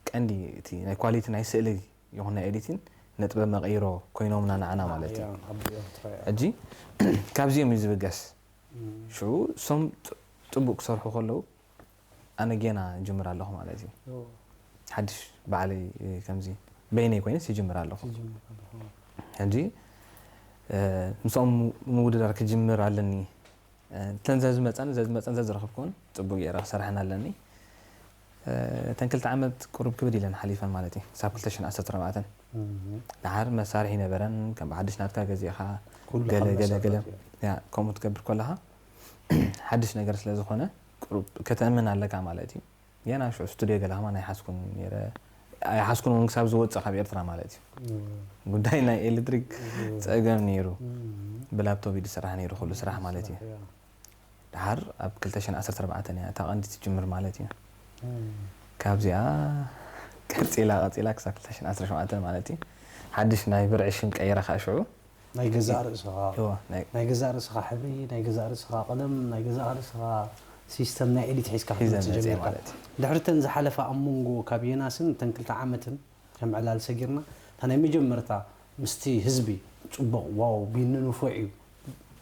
ቀንዲ እቲ ናይ ኳሊቲ ናይ ስእሊ ይኹን ናይ ኤዲቲን ነጥበ መቐይሮ ኮይኖምና ንዓና ማለት እዩ። እያ፣ ኣብ ኤርትራ እያ። ሕጂ ካብዚኦም እዩ ዝብገስ። እም። ሽዑ እሶም ጥ-፣ ጽቡቅ ክሰርሑ ከለዉ ኣነ ጌና ይጅምር ኣለኹ ማለት እዩ። ኦ። ሓድሽ ባዕለይ፣ እ፣ ከምዚ በይነይ ኮይነስ ይጅምር ኣለኹ። ይጅምር ኣለኹ። ሕጂ፣ እ፣ ምስኦም ምውድዳር ክጅምር ኣለኒ። እ፣ እተን ዘዝመፀን ዘዝመፀን ዘዝረኸብኩን ጽቡቅ ገይረ ክሰርሐን ኣለኒ። እ፣ እተን ክልተ ዓመት ቁሩብ ክብድ ኢለን ሓሊፈን ማለት እዩ። ክሳብ ክልተ ሽሕን ዓሰርተ ኣርባዕተን። እም። ደሓር መሳርሒ ነበረን፣ ከም ብሓድሽ ናትካ ገዚእኻ ኩሉ ገለ፣ ካብ ገለ፣ ገለ። መሳርሒ። ያ፣ ከምኡ ትገብር ከለኻ፣ ሓድሽ ነገር ስለ ዝኾነ፣ ቁሩብ ከተእምን ኣለካ ማለት እዩ። ገና ሽዑ ስቱድዮ ገለ ከማን ኣይሓዝኩን ነይረ። ኣይሓዝኩን እውን ክሳብ ዝወፅእ ካብ ኤርትራ ማለት እዩ። እም። ጉዳይ ናይ ኤሌክትሪክ እም። ጸገም ነይሩ። እም። ብላፕቶፕ እዩ ዝስራሕ ነይሩ ኩሉ ስራሕ ማለት እዩ። ስራሕ፣ ያ። ደሓር ኣብ ክልተ ሽሕን ዓሰርተ ኣርባዕተን እያ እታ ቀንዲ ትጅምር ማለት እዩ። እም። ካብዚኣ ቀጺላ፣ ቀጺላ ክሳብ ክልተ ሽሕን ዓሰርተ ሸውዓተን ማለት እዩ። ሓድሽ ናይ ብርዒ ሽም ቀይረ ከዓ ሽዑ። ናይ ገዛእ ርእስኻ፣ እዎ፣ ናይ ናይ ገዛእ ርእስኻ ሕብሪ፣ ናይ ገዛእ ርእስኻ ቀለም፣ ናይ ገዛእ ርእስኻ ሲስተም ናይ ኤዲት ሒዝካ ሒዘ ክትመጽእ መጽእ ጀሚርካ። ማለት እዩ። ድሕሪ እተን ዝሓለፋ ኣብ መንጎ ካብ ዮናስን እተን ክልተ ዓመትን ከም ዕላል ሰጊርና፣ እታ ናይ መጀመርታ ምስቲ ህዝቢ ጽቡቕ ዋው ቢኒ ንፉዕ እዩ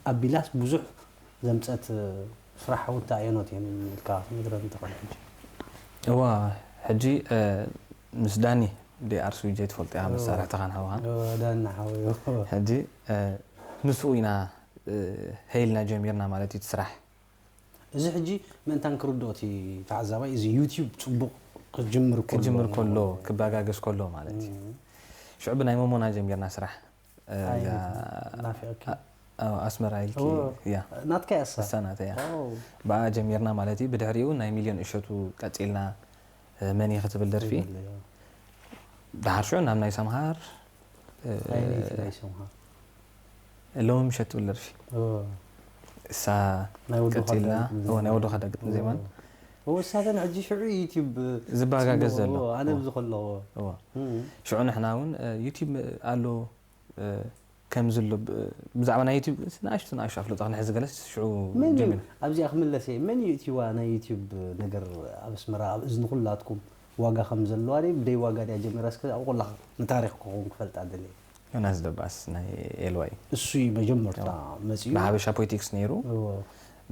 ኣቢላስ ብዙሕ ዘምጸት ስራሕ ውታ ኣየኖት እየን ኢልካ ክትነግረኒ ትኽእል ሕጂ? እዋ፣ ሕጂ፣ እ፣ ምስ ዳኒ ዲኣር ስዊጀይ ትፈልጦ ኢኻ፣ እዋ። መሳርሕትኻን ሓውኻን። እዋ፣ ዳኒ ሓወይ፣ እዋ። ሕጂ፣ እ፣ ምስኡ ኢና፣ እ፣ ሄልና ጀሚርና ማለት እዩ እቲ ስራሕ። እዚ ሕጂ ምእንታን ክርድኦ እቲ ተዓዛባይ፣ እዚ ዩቲዩብ ጽቡቕ ክጅምር ከሎ ክጅምር ከሎ፣ ማለት እዩ። ክበጋገስ ከሎ ማለት እዩ። እም። ሽዑ ብናይ መሞና ጀሚርና ስራሕ። እ፣ ኣይ፣ እዛ ናፊቐኪ? ኣ-፣ ኣ-፣ ኣስመራ ኢልኪ፣ እዎ። እያ። ናትካ እያ እሳ? እሳ ናተይ እያ። ዋው። ብኣ ጀሚርና ማለት እዩ። ብድሕሪኡ ናይ ሚልዮን እሸቱ ቀጺልና፣ እ፣ መን ኢኺ ትብል ደርፊ። ይብል፣ እያ። ደሓር ሽዑ ናብ ናይ ሰምሃር፣ እ፣ ኣየነይቲ ናይ ሰምሃር? ሎሚ ምሸት ትብል ደርፊ። እዎ። እሳ ናይ ወዲ ቀጺልና፣ ኻዳ ግጥም እዎ፣ ናይ ዜማ። ወዲ ኻዳ ግጥም ዜማን። እዎ፣ እሳተን ሕጂ ሽዑ ዩቲዩብ ዝበጋገዝ ዘሎ። እዎ፣ ኣነ እዎ። ኣብዚ ከለኹ። እዎ። እም። ሽዑ ንሕና እውን፣ እ፣ ዩቲዩብ ኣሎ፣ እ፣ ከም ዘሎ ብ-፣ ብዛዕባ ናይ ዩቲዩብ ንኣሽቱ፣ ንኣሽቱ ኣፍልጦ ክንሕዝ ገለስ ሽዑ መን እዩ? ጀሚርና። ኣብዚኣ ክምለስ እየ። መን እዩ እቲዋ ናይ ዩቲዩብ ነገር ኣብ ኣስመራ፣ ኣብ እዝኒ ኩላትኩም? ዋጋ ከም ዘለዋ ድዩ ብደይ ዋጋ ድያ ጀሚራ? እስከ ኣብኡ ኩላ ንታሪኽ ክኸውን ክፈልጣ ደልየ። ዮናስ ደባስ ናይ ኤልዋይ እሱ እዩ መጀመርታ መጺኡ። ብሓበሻ ፖለቲክስ ነይሩ። እዎ።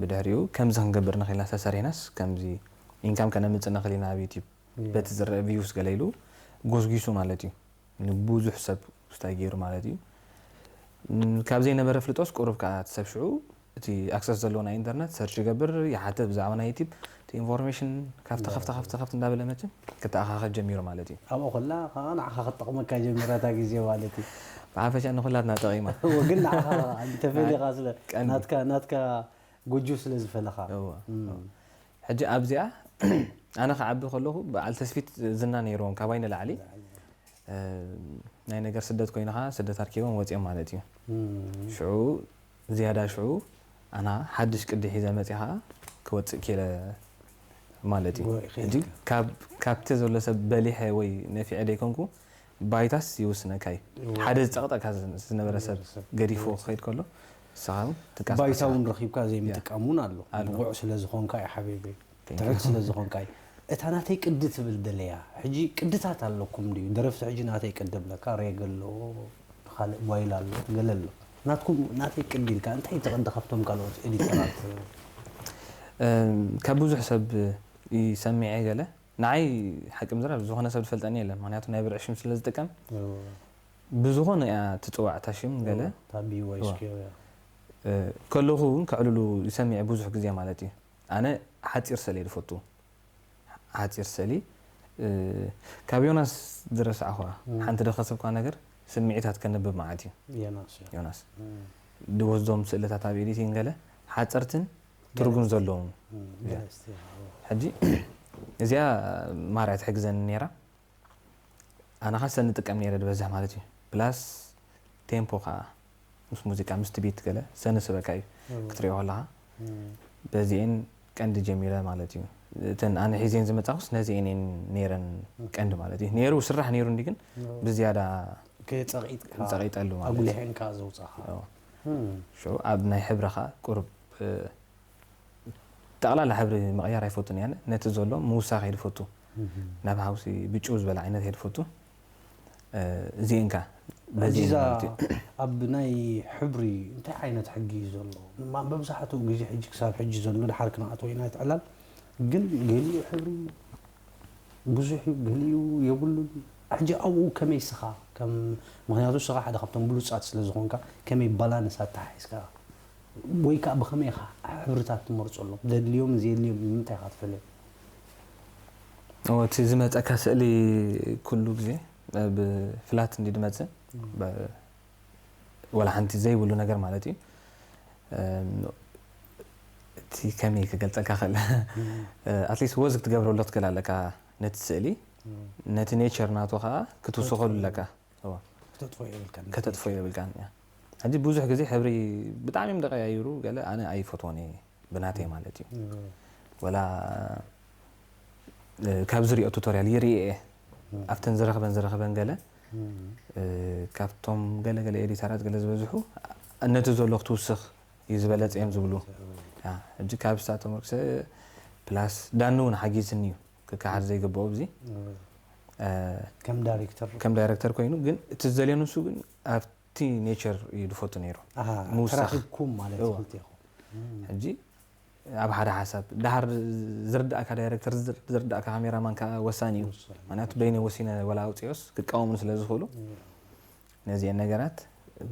ብድሕሪኡ ከምዚ ክንገብር ንኽኢልና ተሰሪሕናስ ከምዚ ኢንካም ከነምጽእ ንኽእል ኢና ኣብ ዩቲብ እዎ። በቲ ዝረአ ቪውስ ገለ ኢሉ ጎስጒሱ ማለት እዩ። ንብዙሕ ሰብ ውስታይ ገይሩ ማለት እዩ። ም፣ ካብ ዘይነበረ ፍልጦስ ቁሩብ ከዓ እቲ ሰብ ሽዑ እቲ ኣክሰስ ዘለዎ ናይ ኢንተርነት ሰርች ይገብር፣ ይሓተ ብዛዕባ ናይ ዩቲብ እቲ ኢንፎርሜሽን ካብቲ ካብቲ ካብቲ ካብቲ እንዳበለ መቸም ክተኣኻኸብ ጀሚሩ ማለት እዩ። ኣብኡ ከላ ከዓ ንዓኻ ክትጠቕመካ ጀሚራታ ግዜ ማለት እዩ። ብሓፈሻ ንኹላትና ጠቒማ። እዎ፣ ግን ንዓኻ እንተፈሊኻ ስለ ቀንዲ። ናትካ ናትካ ጎጆ ስለ ዝፈለኻ። እዎ። እም። ሕጂ ኣብዚኣ ኣነ ክዓቢ ከለኹ በዓል ተስፊት ዝና ነይርዎም ካባይ ንላዕሊ። እ፣ ናይ ነገር ስደት ኮይንኻ ስደት ኣርኪቦም ወፂኦም ማለት እዩ። እም። ሽዑ ዝያዳ ሽዑ ኣና ሓድሽ ቅዲ ሒዘ መፂኻ ክወፅእ ኪለ ማለት እዩ። ወይ ኺድ። ሕጂ ካብ ካብቲ ዘሎ ሰብ በሊሐ ወይ ነፊዐ ደይኮንኩ ባይታስ ይውስነካ እዩ። እዎ። ሓደ ዝፀቕጠካ ዝነበረ ሰብ ሰብ። ገዲፎ ክኸይድ ከሎ ንስኻ እውን ትንቀሳቐስ ባይታ ኢኻ። እውን ረኺብካ ዘይምጥቃም እውን ኣሎ። ኣሎ። ብቑዕ ስለ ዝኾንካ እዩ ሓቢበይ። Thank ትሑት you። ስለ ዝኾንካ እዩ። እታ ናተይ ቅዲ ትብል ደለያ። ሕጂ ቅድታት ኣለኩም ድዩ? ደረፍቲ ሕጂ ናተይ ቅዲ ብለካ፣ ሬገ ኣሎ፣ ካልእ ጓይል ኣሎ፣ ገለ ኣሎ። ናትኩም ናተይ ቅዲ ኢልካ እንታይ ተቐዲ ካብቶም ካልኦት ኤዲተራት? እም፣ ካብ ብዙሕ ሰብ ይሰሚዐ ገለ ንዓይ ሓቂ ምዝራብ ዝኾነ ሰብ ዝፈልጠኒ የለን። ምክንያቱ ናይ ብርዒ ሽም ስለ ዝጥቀም ብዝኾነ እያ ትፅዋዕ እታ ሽም ገለ። ታቢ ወይ እዋ። ስኪዮ እያ። እ፣ ከለኹ እውን ከዕልሉ ይሰሚዐ ብዙሕ ግዜ ማለት እዩ። ኣነ ሓፂር ሰለ እየ ዝፈቱ። ሓፂር ሰሊ፣ እ፣ ካብ ዮናስ ዝረሳዕኹዋ እም። ሓንቲ ደኸሰብኳ ነገር ስምዒታት ከንብብ ማለት እዩ። ዮናስ እያ። ዮናስ እም፣ ዝወስዶም ስእልታት ኣብ ኤዲቲንግ ገለ ሓፀርትን ትርጉም ዘለዎም። እም፣ እያ። ገለስቲ እያ። ሕጂ እዚኣ ማርያ ትሕግዘኒ ነይራ። ኣነ ኸ ሰኒ ጥቀም ነይረ ዝበዝሕ ማለት እዩ። ፕላስ ቴምፖ ከዓ ምስ ሙዚቃ ምስቲ ቢት ገለ ሰኒ ስበካ እዩ እም፣ ክትሪኦ ከለኻ። እም፣ በዚኤን ቀንዲ ጀሚረ ማለት እዩ። እተን ኣነ ሒዜን ዝመጻኹስ ነዚኤን እየን ነይረን ቀንዲ ማለት እዩ። ነይሩ ስራሕ ነይሩ እንዲ ግን እም። ብዝያዳ ከየጸቒጥካ ጸቒጠሉ ማለት እዩ። ኣጉሊሐንካ ዘውጻኻ። እዎ። እም፣ ሽዑ ኣብ ናይ ሕብርኻ ቁሩብ፣ እ፣ ጠቕላላ ሕብሪ ምቕያር ኣይፈቱን እየ። ነቲ ዘሎ ምውሳኽ እየ ዝፈቱ። እም፣ ናብ ሃውሲ ብጭው ዝበለ ዓይነት እየ ዝፈቱ። እ፣ እዚኤን ከ በዚ ሕጂ እዛ ማለት እዩ። ኣብ ናይ ሕብሪ እንታይ ዓይነት ሕጊ እዩ ዘሎ? ማ-፣ መብዛሕትኡ ግዜ ሕጂ ክሳብ ሕጂ ዘሎ ድሓር ክንኣትዎ ኢና እቲ ዕላል። ግን ገሊኡ ሕብሪ ብዙሕ እዩ፣ ገሊኡ የብሉን። ሕጂ ኣብኡ ከመይ ስኻ ከም፣ ምኽንያቱ ስኻ ሓደ ካብቶም ብሉጻት ስለ ዝኾንካ ከመይ ባላንስ ኣተሓሒዝካ ወይ ከዓ ብኸመይ ኢኻ ሕብርታት ትመርጸሎም? ዘድልዮም ዘየድልዮም ንምንታይ ኢኻ ትፈልዮም? እዎ፣ እቲ ዝመፀካ ስእሊ ኩሉ ግዜ ብፍላት እንዲ ድመፅእ፣ በ-፣ ወላ ሓንቲ ዘይብሉ ነገር ማለት እዩ። እም፣ እቲ ከመይ ክገልፀልካ ክእል? ኣትሊስት ወዝ ክትገብረሉ ትክእል ኣለካ ነቲ ስእሊ፣ ነቲ ኔቸር ናቱ ከዓ ክትውስኸሉ ኣለካ። እዎ፣ ክተጥፎ የብልካ። ከተጥፎ የብልካን እያ። ሕጂ ብዙሕ ግዜ ሕብሪ ብጣዕሚ እዮም ደቀያይሩ፣ ገለ ኣነ ኣይፈትዎን እየ ብናተይ ማለት እዩ። እዎ። ወላ፣ እ፣ ካብ ዝሪኦ ቱቶሪያል ይርኢ እየ። ኣብተን ዝረኽበን ዝረኽበን ገለ፣ እ፣ ካብቶም ገለ ገለ ኤዲተራት ገለ ዝበዝሑ ነቲ ዘሎ ክትውስኽ እዩ ዝበለጸ እዮም ዝብሉ። ያ፣ ሕጂ ካብ ስታቶም ወርክስ ፕላስ ዳኒ እውን ሓጊዝኒ እዩ፣ ክከሓድ ዘይግብኦ ኣብዚ። እ፣ ከም ዳይሬክተር ከም ዳይሬክተር ኮይኑ ግን እቲ ዝደልዮ ንሱ ግን ኣብቲ ኔቸር እዩ ዝፈቱ ነይሩ። ኣሃ፣ ምውሳኽ። ተራኺብኩም ማለት እዎ። ክልቴኹም። ሕጂ ኣብ ሓደ ሓሳብ ድሓር ዝርዳእካ ዳይሬክተር፣ ዝር-፣ ዝርዳእካ ካሜራማን ከዓ ወሳኒ እዩ። ወሳኒ። ምክንያቱ በይነ ወሲነ ወላ ኣውፅኦስ ክቃወሙ ስለ ዝኽእሉ ነዚአን ነገራት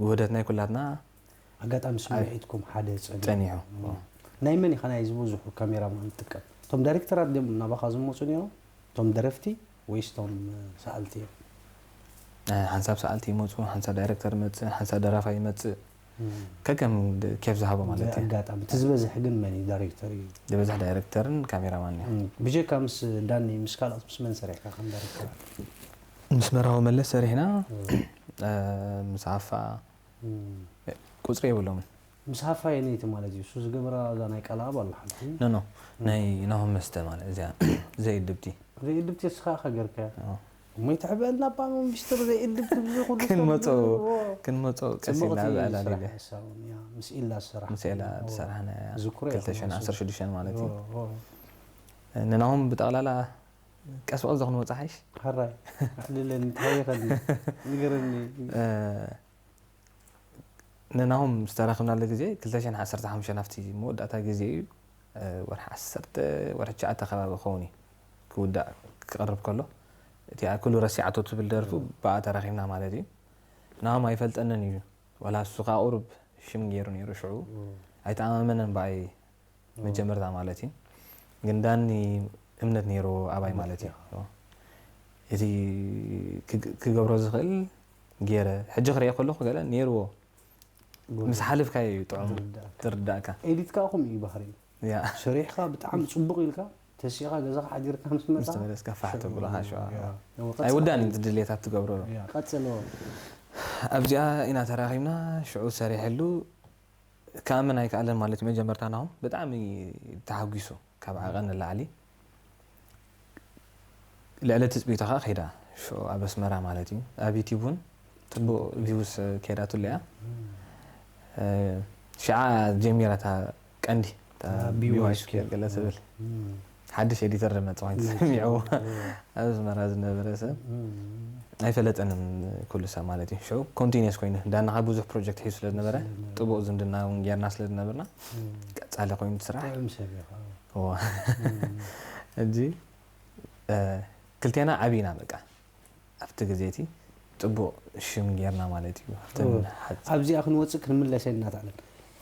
ውህደት ናይ ኩላትና ኣጋጣሚ ስምዒትኩም ሓደ ጸኒሑ። ጸኒሑ። ናይ መን ኢኻ ናይ ዝበዝሑ ካሜራማን ትጥቀም? እቶም ዳይሬክተራት ድዮም ናባኻ ዝመጹ ነይሮም? እቶም ደረፍቲ ወይስ እቶም ሰኣልቲ እዮም? እ፣ ሓንሳብ ሰኣልቲ ይመፁ፣ ሓንሳብ ዳይሬክተር ይመፅእ፣ ሓንሳብ ደራፋይ ይመፅእ። ከከም ድ-፣ ኬፍ ዝሃቦ ማለት እዩ። ኣጋጣሚ እቲ ዝበዝሕ ግን መን እዩ? ዳይሬክተር እዩ። ዝበዝሕ ዳይሬክተርን ካሜራማን እዩ። እም፣ ብጀካ ምስ ዳኒ ምስ ካልኦት ምስ መን ሰሪሕካ ከም ዳይሬክተር? ምስ መራዊ መለስ ሰሪሕና፣ እ፣ ምስ ሃፋ እም፣ ቁፅሪ የብሎምን። ምስ ሃፋ የነይቲ ማለት እዩ። እሱ ዝገበራ እዛ ናይ ቃልኣብ ኣላ ሓንቲ። ኖ፣ ኖ፣ ናይ ናሆም መስተ ማለት እዚኣ ዘይእድብቲ። ዘይእድብቲ እስኻ ኢኻ ገርካያ። ኣዎ። እሞ ይትሕበአልና እባ፣ እሞ ሚስጥር ዘይእድብቲ ብዙ ኩሉ ሰብ ክንመጾ፣ ዝብልዎ። ክንመጾ ቀስ ኢልና ጽቡቕቲ ብዕላል ስራሕ ኢለ። ንሳ እውን፣ ያ፣ ምስ ኢላ ዝሰራሕ። ምስ ኢላ ኣዎ። ዝሰራሕና ዝክሮ ኢኹም ክልተ ሽሕን ዓሰርተ ሽዱሽተን ማለት እዩ። ኣዎ፣ ኣዎ። ንናሆም ብጠቕላላ ቀስ ብቐስ ክንወፅእ ሓይሽ። ሕራይ ኣዕልለኒ፣ እንታይ ይኸኒ ንገረኒ። ንናሆም ዝተራኽብናሉ ግዜ ክልተ ሽሕን ዓሰርተ ሓሙሽተን ኣብቲ መወዳእታ ግዜ እዩ። ወርሒ ዓሰርተ፣ ወርሒ ትሽዓተ ከባቢ ክኸውን እዩ ክውዳእ ክቐርብ ከሎ፣ እቲኣ ኩሉ ረሲዓቶ ትብል ደርፉ ብኣ ተራኺብና ማለት እዩ። ናሆም ኣይፈልጠንን እዩ። ዋላ እሱ ከዓ ቁሩብ ሽም ገይሩ ነይሩ ሽዑ። ኣይተኣማመነን ብኣይ መጀመርታ ማለት እዩ። ግን ዳኒ እምነት ነይሩ ኣባይ ማለት እዩ። እቲ ክገብሮ ዝኽእል ገይረ ሕጂ ክሪኦ ከለኹ ገለ ነይርዎ። ምስ ሓልፍካዮ እዩ ጥዑም ትርዳእካ። ኤዲት ከዓ ከምኡ እዩ ባህሪ። ሰሪሕካ ብጣዕሚ ፅቡቕ ኢልካ ተሲእኻ ገዛኻ ሓዲርካ ምስ መፃ ምስ ተመለስካ ፋሕ ተብሎ ሓሸዋ። ኣይውዳእን እዩ ድሌታት ትገብሮ። ቀፅሎ። ኣብዚኣ ኢና ተራኺብና። ሽዑ ሰሪሐሉ ክኣምን ኣይከኣለን ማለት እዩ። መጀመርታ ናሆም ብጣዕሚ ተሓጒሱ ካብ ዓቐን ንላዕሊ ልዕሊ ትፅቢቱ ከዓ ከይዳ ሽዑ ኣብ ኣስመራ ማለት እዩ። ኣብ ዩቲብ እውን ፅቡቅ ቪውስ ከይዳትሉ እያ። ሽዓ ጀሚራ እታ ቀንዲ እታ ቢዋይ ቢዋይ ስኩዌር ስኩዌር ገለ ትብል ሓድሽ ኤዲተር ዝመፀ ኮይኑ ተሰሚዕዎ ኣብ ኣስመራ ዝነበረ ሰብ ኣይፈለጠንን ኩሉ ሰብ ማለት እዩ። ሽዑ ኮንቲኒየስ ኮይኑ ዳና ካብ ብዙሕ ፕሮጀክት ሒዙ ስለ ዝነበረ ጥቡቅ ዝምድና እውን ጌርና ስለ ዝነበርና ቀፃሊ ኮይኑ ስራሕ ጥዑም ሰብ ኢኻ። እዋ ሕጂ ክልቴና ዓብና በቃ ኣብቲ ግዜ እቲ ፅቡቅ ሽም ጌርና ማለት እዩ። ኣብተን ሓፂ- ኣብዚኣ ክንወፅእ ክንምለሰ እናተኣለን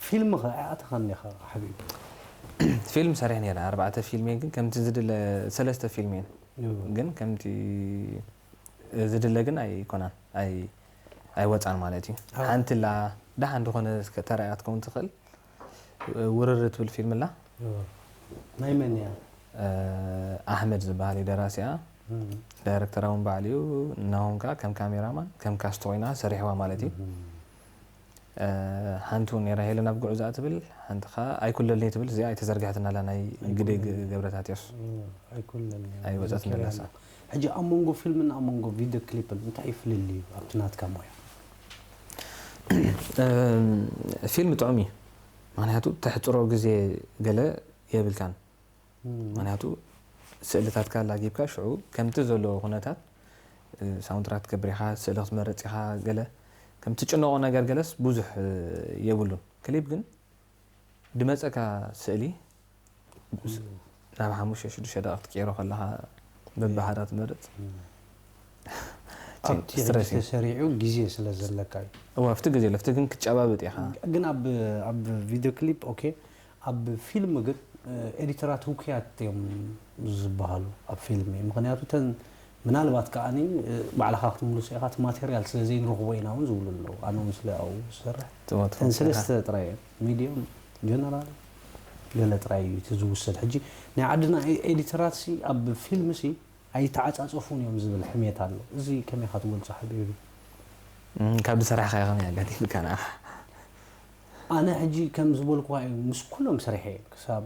ፊልም ኸ ኣይኣተኻን ኢኻ ሓቢቢ? ፊልም ሰሪሕ ነይረ ኣርባዕተ ፊልም እየን ግን ከምቲ ዝድለ ሰለስተ ፊልም እየን ግን ከምቲ ዝድለ ግን ኣይኮናን ኣይ- ኣይወፃን ማለት እዩ። ሓንቲ ላ ደሓን ዝኾነ ተራእያ ክትከውን ትኽእል ውርር ትብል ፊልም ኣላ። ናይ መን እያ? ኣሕመድ ዝበሃል እዩ ደራሲኣ። ዳይረክተራ እውን ባዕሉ እዩ። ናሆም ከዓ ከም ካሜራማን ከም ካስት ኮይና ሰሪሕዋ ማለት እዩ። ሓንቲ እውን ነይራ ሄለን ኣብ ጉዕዞኣ ትብል ሓንቲ ከዓ ኣይኩለልኒ ትብል እዚኣ ኣይተዘርግሐትን ኣላ ናይ ግደይ ገብረታትዮስ ኣይኩለልኒ ኣይወፀትን ደላሳ። ሕጂ ኣብ መንጎ ፊልምን ኣብ መንጎ ቪድዮ ክሊፕን እንታይ እዩ ፍልልዩ ኣብቲ ናትካ ሞያ? ፊልም ጥዑም እዩ ምክንያቱ ተሕፅሮ ግዜ ገለ የብልካን ምክንያቱ ስእልታትካ ላጊብካ ሽዑ ከምቲ ዘለዎ ኩነታት ሳውንትራክ ትገብር ኢኻ ስእሊ ክትመርፅ ኢኻ ገለ ከምቲ ጭነቆ ነገር ገለስ ብዙሕ የብሉን ክሊፕ ግን ድመፀካ ስእሊ ናብ ሓሙሽተ ሽዱሽተ ደቂቕ ትቅይሮ ከለኻ በብሓዳ ትመርፅ ኣብቲ ሕጂ ተሰሪዑ ግዜ ስለ ዘለካ እዩ። እዋ ኣብቲ ግዜ ለፍቲ ግን ክትጨባብጥ ኢኻ። ግን ኣብ ኣብ ቪድዮ ክሊፕ ኦኬ ኣብ ፊልም ግን ኤዲተራት ህውክያት እዮም ዝበሃሉ ኣብ ፊልም ምክንያቱ ተን ምናልባት ከዓኒ ባዕልኻ ክትምልሶ ኢኻ እቲ ማቴርያል ስለ ዘይንረኽቦ ኢና እውን ዝብሉ ኣለዉ ኣነ እውን ስለ ኣብኡ ዝሰርሕ ተን ሰለስተ ጥራይ እዮም ሚድዮም ጀነራል ገለ ጥራይ እዩ እቲ ዝውሰድ ሕጂ ናይ ዓድና ኤዲተራት ሲ ኣብ ፊልም ሲ ኣይተዓጻጸፉን እዮም ዝብል ሕሜት ኣሎ እዚ ከመይ ኢኻ ትገልጾ ሓቢቢ ካብ ዝሰራሕካዮ ከመይ ኣጋጢምካ ንዓኻ ኣነ ሕጂ ከም ዝበልኩዋ እዩ ምስ ኩሎም ሰሪሐ ክሳብ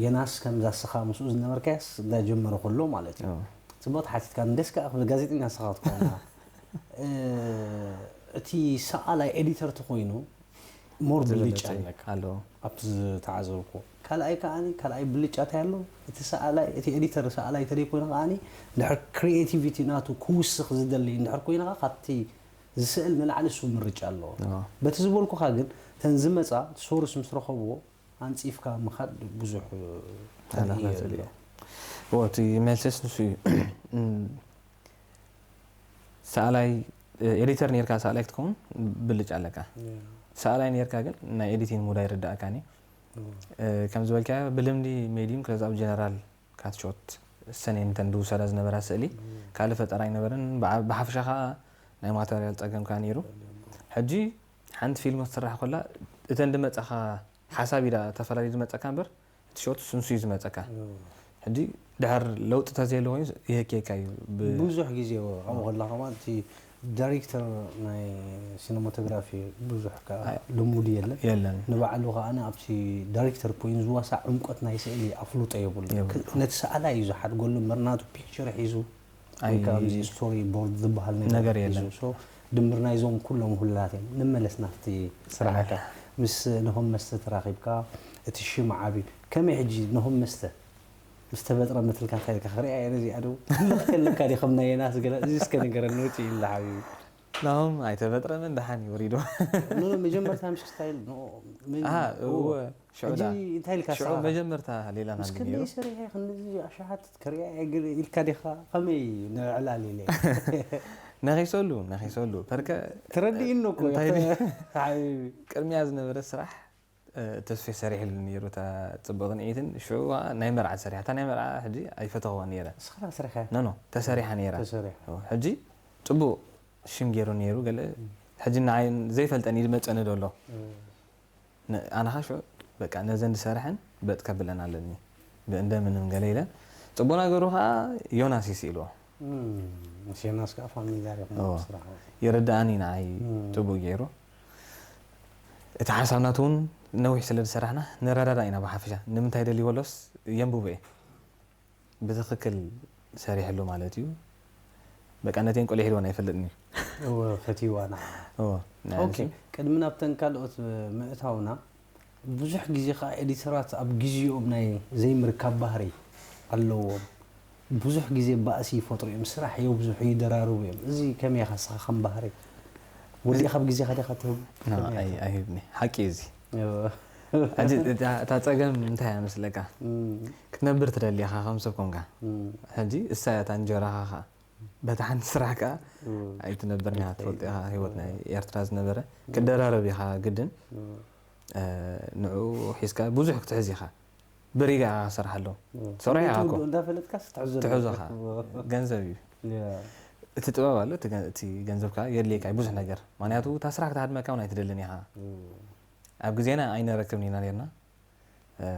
የናስ ከምዛ ስኻ ምስኡ ዝነበርካያስ እንዳጀመረ ከሎ ማለት እዩ ጽቡቅ ተሓቲትካ ንደስ ከዓ ክብል ጋዜጠኛ ስኻ ክትኮና እቲ ሰኣላይ ኤዲተር ተኮይኑ ሞር ብልጫ ኣለካ ኣለዎ ኣብቲ ዝተዓዘብኩ ካልኣይ ከዓ ካልኣይ ብልጫ እንታይ ኣሎ እቲ ሰኣላይ እቲ ኤዲተር ሰኣላይ ተደይ ኮይኑ ከዓ ድሕር ክሪኤቲቪቲ ናቱ ክውስኽ ዝደሊ እንድሕር ኮይንካ ካብቲ ዝስእል ንላዕሊ እሱ ምርጫ ኣለዎ። በቲ ዝበልኩኻ ግን እተን ዝመፃ እቲ ሶርስ ምስ ረኸብዎ ኣንፂፍካ ምኻድ ብዙሕ ተርኢ የብሎ። እቲ መልስስ ንሱ እዩ። ሰኣላይ ኤዲተር ኔርካ ሰኣላይ ክትከውን ብልጫ ኣለካ። ሰኣላይ ኔርካ ግን ናይ ኤዲቲንግ ሙድ ኣይርዳእካን እዩ። ከም ዝበልካዮ ብልምዲ ሜድዩም ክለዛብ ጀነራል ካትሾት ሰኔን እተን ዝውሰዳ ዝነበራ ስእሊ ካልእ ፈጠራ ኣይነበረን። ብዓ- ብሓፈሻ ከዓ ናይ ማተርያል ፀገም ከዓ ነይሩ። ሕጂ ሓንቲ ፊልም ክትስራሕ ከላ እተን ዝመፃኻ ሓሳብ ኢዳ ተፈላለዩ ዝመፀካ እምበር እቲ ሾት ስንሱ እዩ ዝመፀካ። ሕጂ ድሕር ለውጢ ተዘየለ ኮይኑ ይህኬካ እዩ። ብ- ብዙሕ ግዜ ኣብኡ ከላ ከማ እቲ ዳይሬክተር ናይ ሲነማቶግራፊ ብዙሕ ከ ልሙድ የለን። የለን። ንባዕሉ ከኣ ኣብቲ ዳይሬክተር ኮይኑ ዝዋሳእ ዕምቆት ናይ ስእሊ ኣፍልጦ የብሉ። ነቲ ሰኣላይ እዩ ዝሓድገሉ እምበር ናቱ ፒክቸር ሒዙ ወይ ከዓ ኣብዚ ስቶሪ ቦርድ ዝበሃል ነገር የለን። ድምር ናይዞም ኩሎም ውህሉላት እዮም። ንመለስ ናብቲ ስራሕካ ምስ ነሆም መስተ ተራኺብካ እቲ ሽም ዓብዩ ከመይ ሕጂ ነሆም መስተ ምስ ተበጥረ መትልካ እንታይ ኢልካ ክሪኣ እየ ነዚኣ ዶ? ክልኽ ከለካ ዲኹም ናይ የናስ ገለ እዚ እስከ ንገረኒ ውጪ ኢላ ሓቢቢ። ናሆም ኣይተበጥረምን ደሓን እዩ ወሪዱ። ኖ ኖ መጀመርታ ምሽ ስታይል ኖ ምን ኣሃ ኦ፣ እወ ሽዑ ሕጂ ዳ እንታይ ኢልካ ሽዑ ሰኻ? መጀመርታ ሌላ ምስ ናት ክንደይ ነይሩ። ሰሪሐ ክንዚ ኣሻሓት ክሪኣ እየ ገለ ኢልካ ዲኻ ከመይ ንዕላል ኢለ። ነኺሰሉ ነኺሰሉ ፐርከ ተረዲእኒ እኮ እንታይ እየ። ድዩ? ሓቢቢ። ቅድሚያ ዝነበረ ስራሕ እ፣ ተስፌ ሰሪሕሉ ነይሩ እታ ፅቡቅ ቅንዒትን ሽዑ ናይ መርዓት ሰሪሓ እታ ናይ መርዓ ሕጂ ኣይፈተኽዋ ነይረ ንስኻ ስርሐ ኖ ኖ ተሰሪሓ ነይራ ተሰሪሐ። ኦ፣ ሕጂ ፅቡቅ ሽም ገይሩ ነይሩ ገለ ሕጂ ንዓይ ዘይፈልጠኒ ዝመፀኒ ዶ ኣሎ ን- ኣነ ኸ ሽዑ በቃ ነዘን ዝሰርሐን በጥ ከብለን ኣለኒ ብእንደምንም ገለ ኢለን ፅቡቅ ነገሩ ከዓ ዮናስ ይስኢልዎ ምስ ዮናስ ከዓ ፋሚሊያር ኢኹም ኦ። ስራሕ። ይርድኣኒ ንዓይ እም። ፅቡቅ ገይሩ እቲ ሓሳብ ናቱ እውን ነዊሕ ስለ ዝሰራሕና ንረዳዳ ኢና ብሓፈሻ ንምንታይ ደልይዎ ኣሎስ የንብቦ እየ ብትኽክል ሰሪሕሉ ማለት እዩ በቃ ነተን ቆልዕ ሒድወን ኣይፈልጥን እዩ እወ ፈትይዋ ንዓ። እዎ፣ ንዓ ኦኬ ንሱ ቅድሚ ናብተን ካልኦት ምእታውና ብዙሕ ግዜ ከዓ ኤዲተራት ኣብ ግዜኦም ናይ ዘይምርካብ ባህሪ ኣለዎም። ብዙሕ ግዜ ባእሲ ይፈጥሩ እዮም፣ ስራሕ የብዝሑ ይደራርቡ እዮም። እዚ ከመይ ኢኻ ንስኻ ከም ባህሪ ወዲእኻ ኣብ ግዜኻ ዲኻ ትህቡ? ና፣ ከመይ ኣይ- ኢኻ? ኣይህብኒ ሓቂ እዚ እወ። ሕጂ እታ እታ ፀገም እንታይ እያ መስለካ እም፣ ክትነብር ትደሊ ኢኻ ከም ሰብ ኮንካ እም፣ ሕጂ እሳ እያ እታ እንጀራኻ ኸዓ በታ ሓንቲ ስራሕ ከዓ እም፣ ኣይትነብርን ኢኻ ትፈልጥ ኢኻ ህይወት ናይ ኤርትራ ዝነበረ ክደራረብ ኢኻ ግድን እም፣ እ፣ ንዑ ሒዝካ ብዙሕ ክትሕዝ ኢኻ ብሪጋ ኢኻ ክሰርሓሎም እም። ሰራሒ ኢኻ እኮ ትውድኦ እንዳፈለጥካስ ትሕዞ ትሕዞ ኣለካ። ኢኻ ገንዘብ እዩ ያ። እቲ ጥበብ ኣሎ እቲ ገ- እቲ ገንዘብ ከዓ የድልየካ እዩ ብዙሕ ነገር ምክንያቱ እታ ስራሕ ክትሃድመካ እውን ኣይትደልን ኢኻ እም፣ ኣብ ግዜና ኣይነረክብን ኢና ነርና እ፣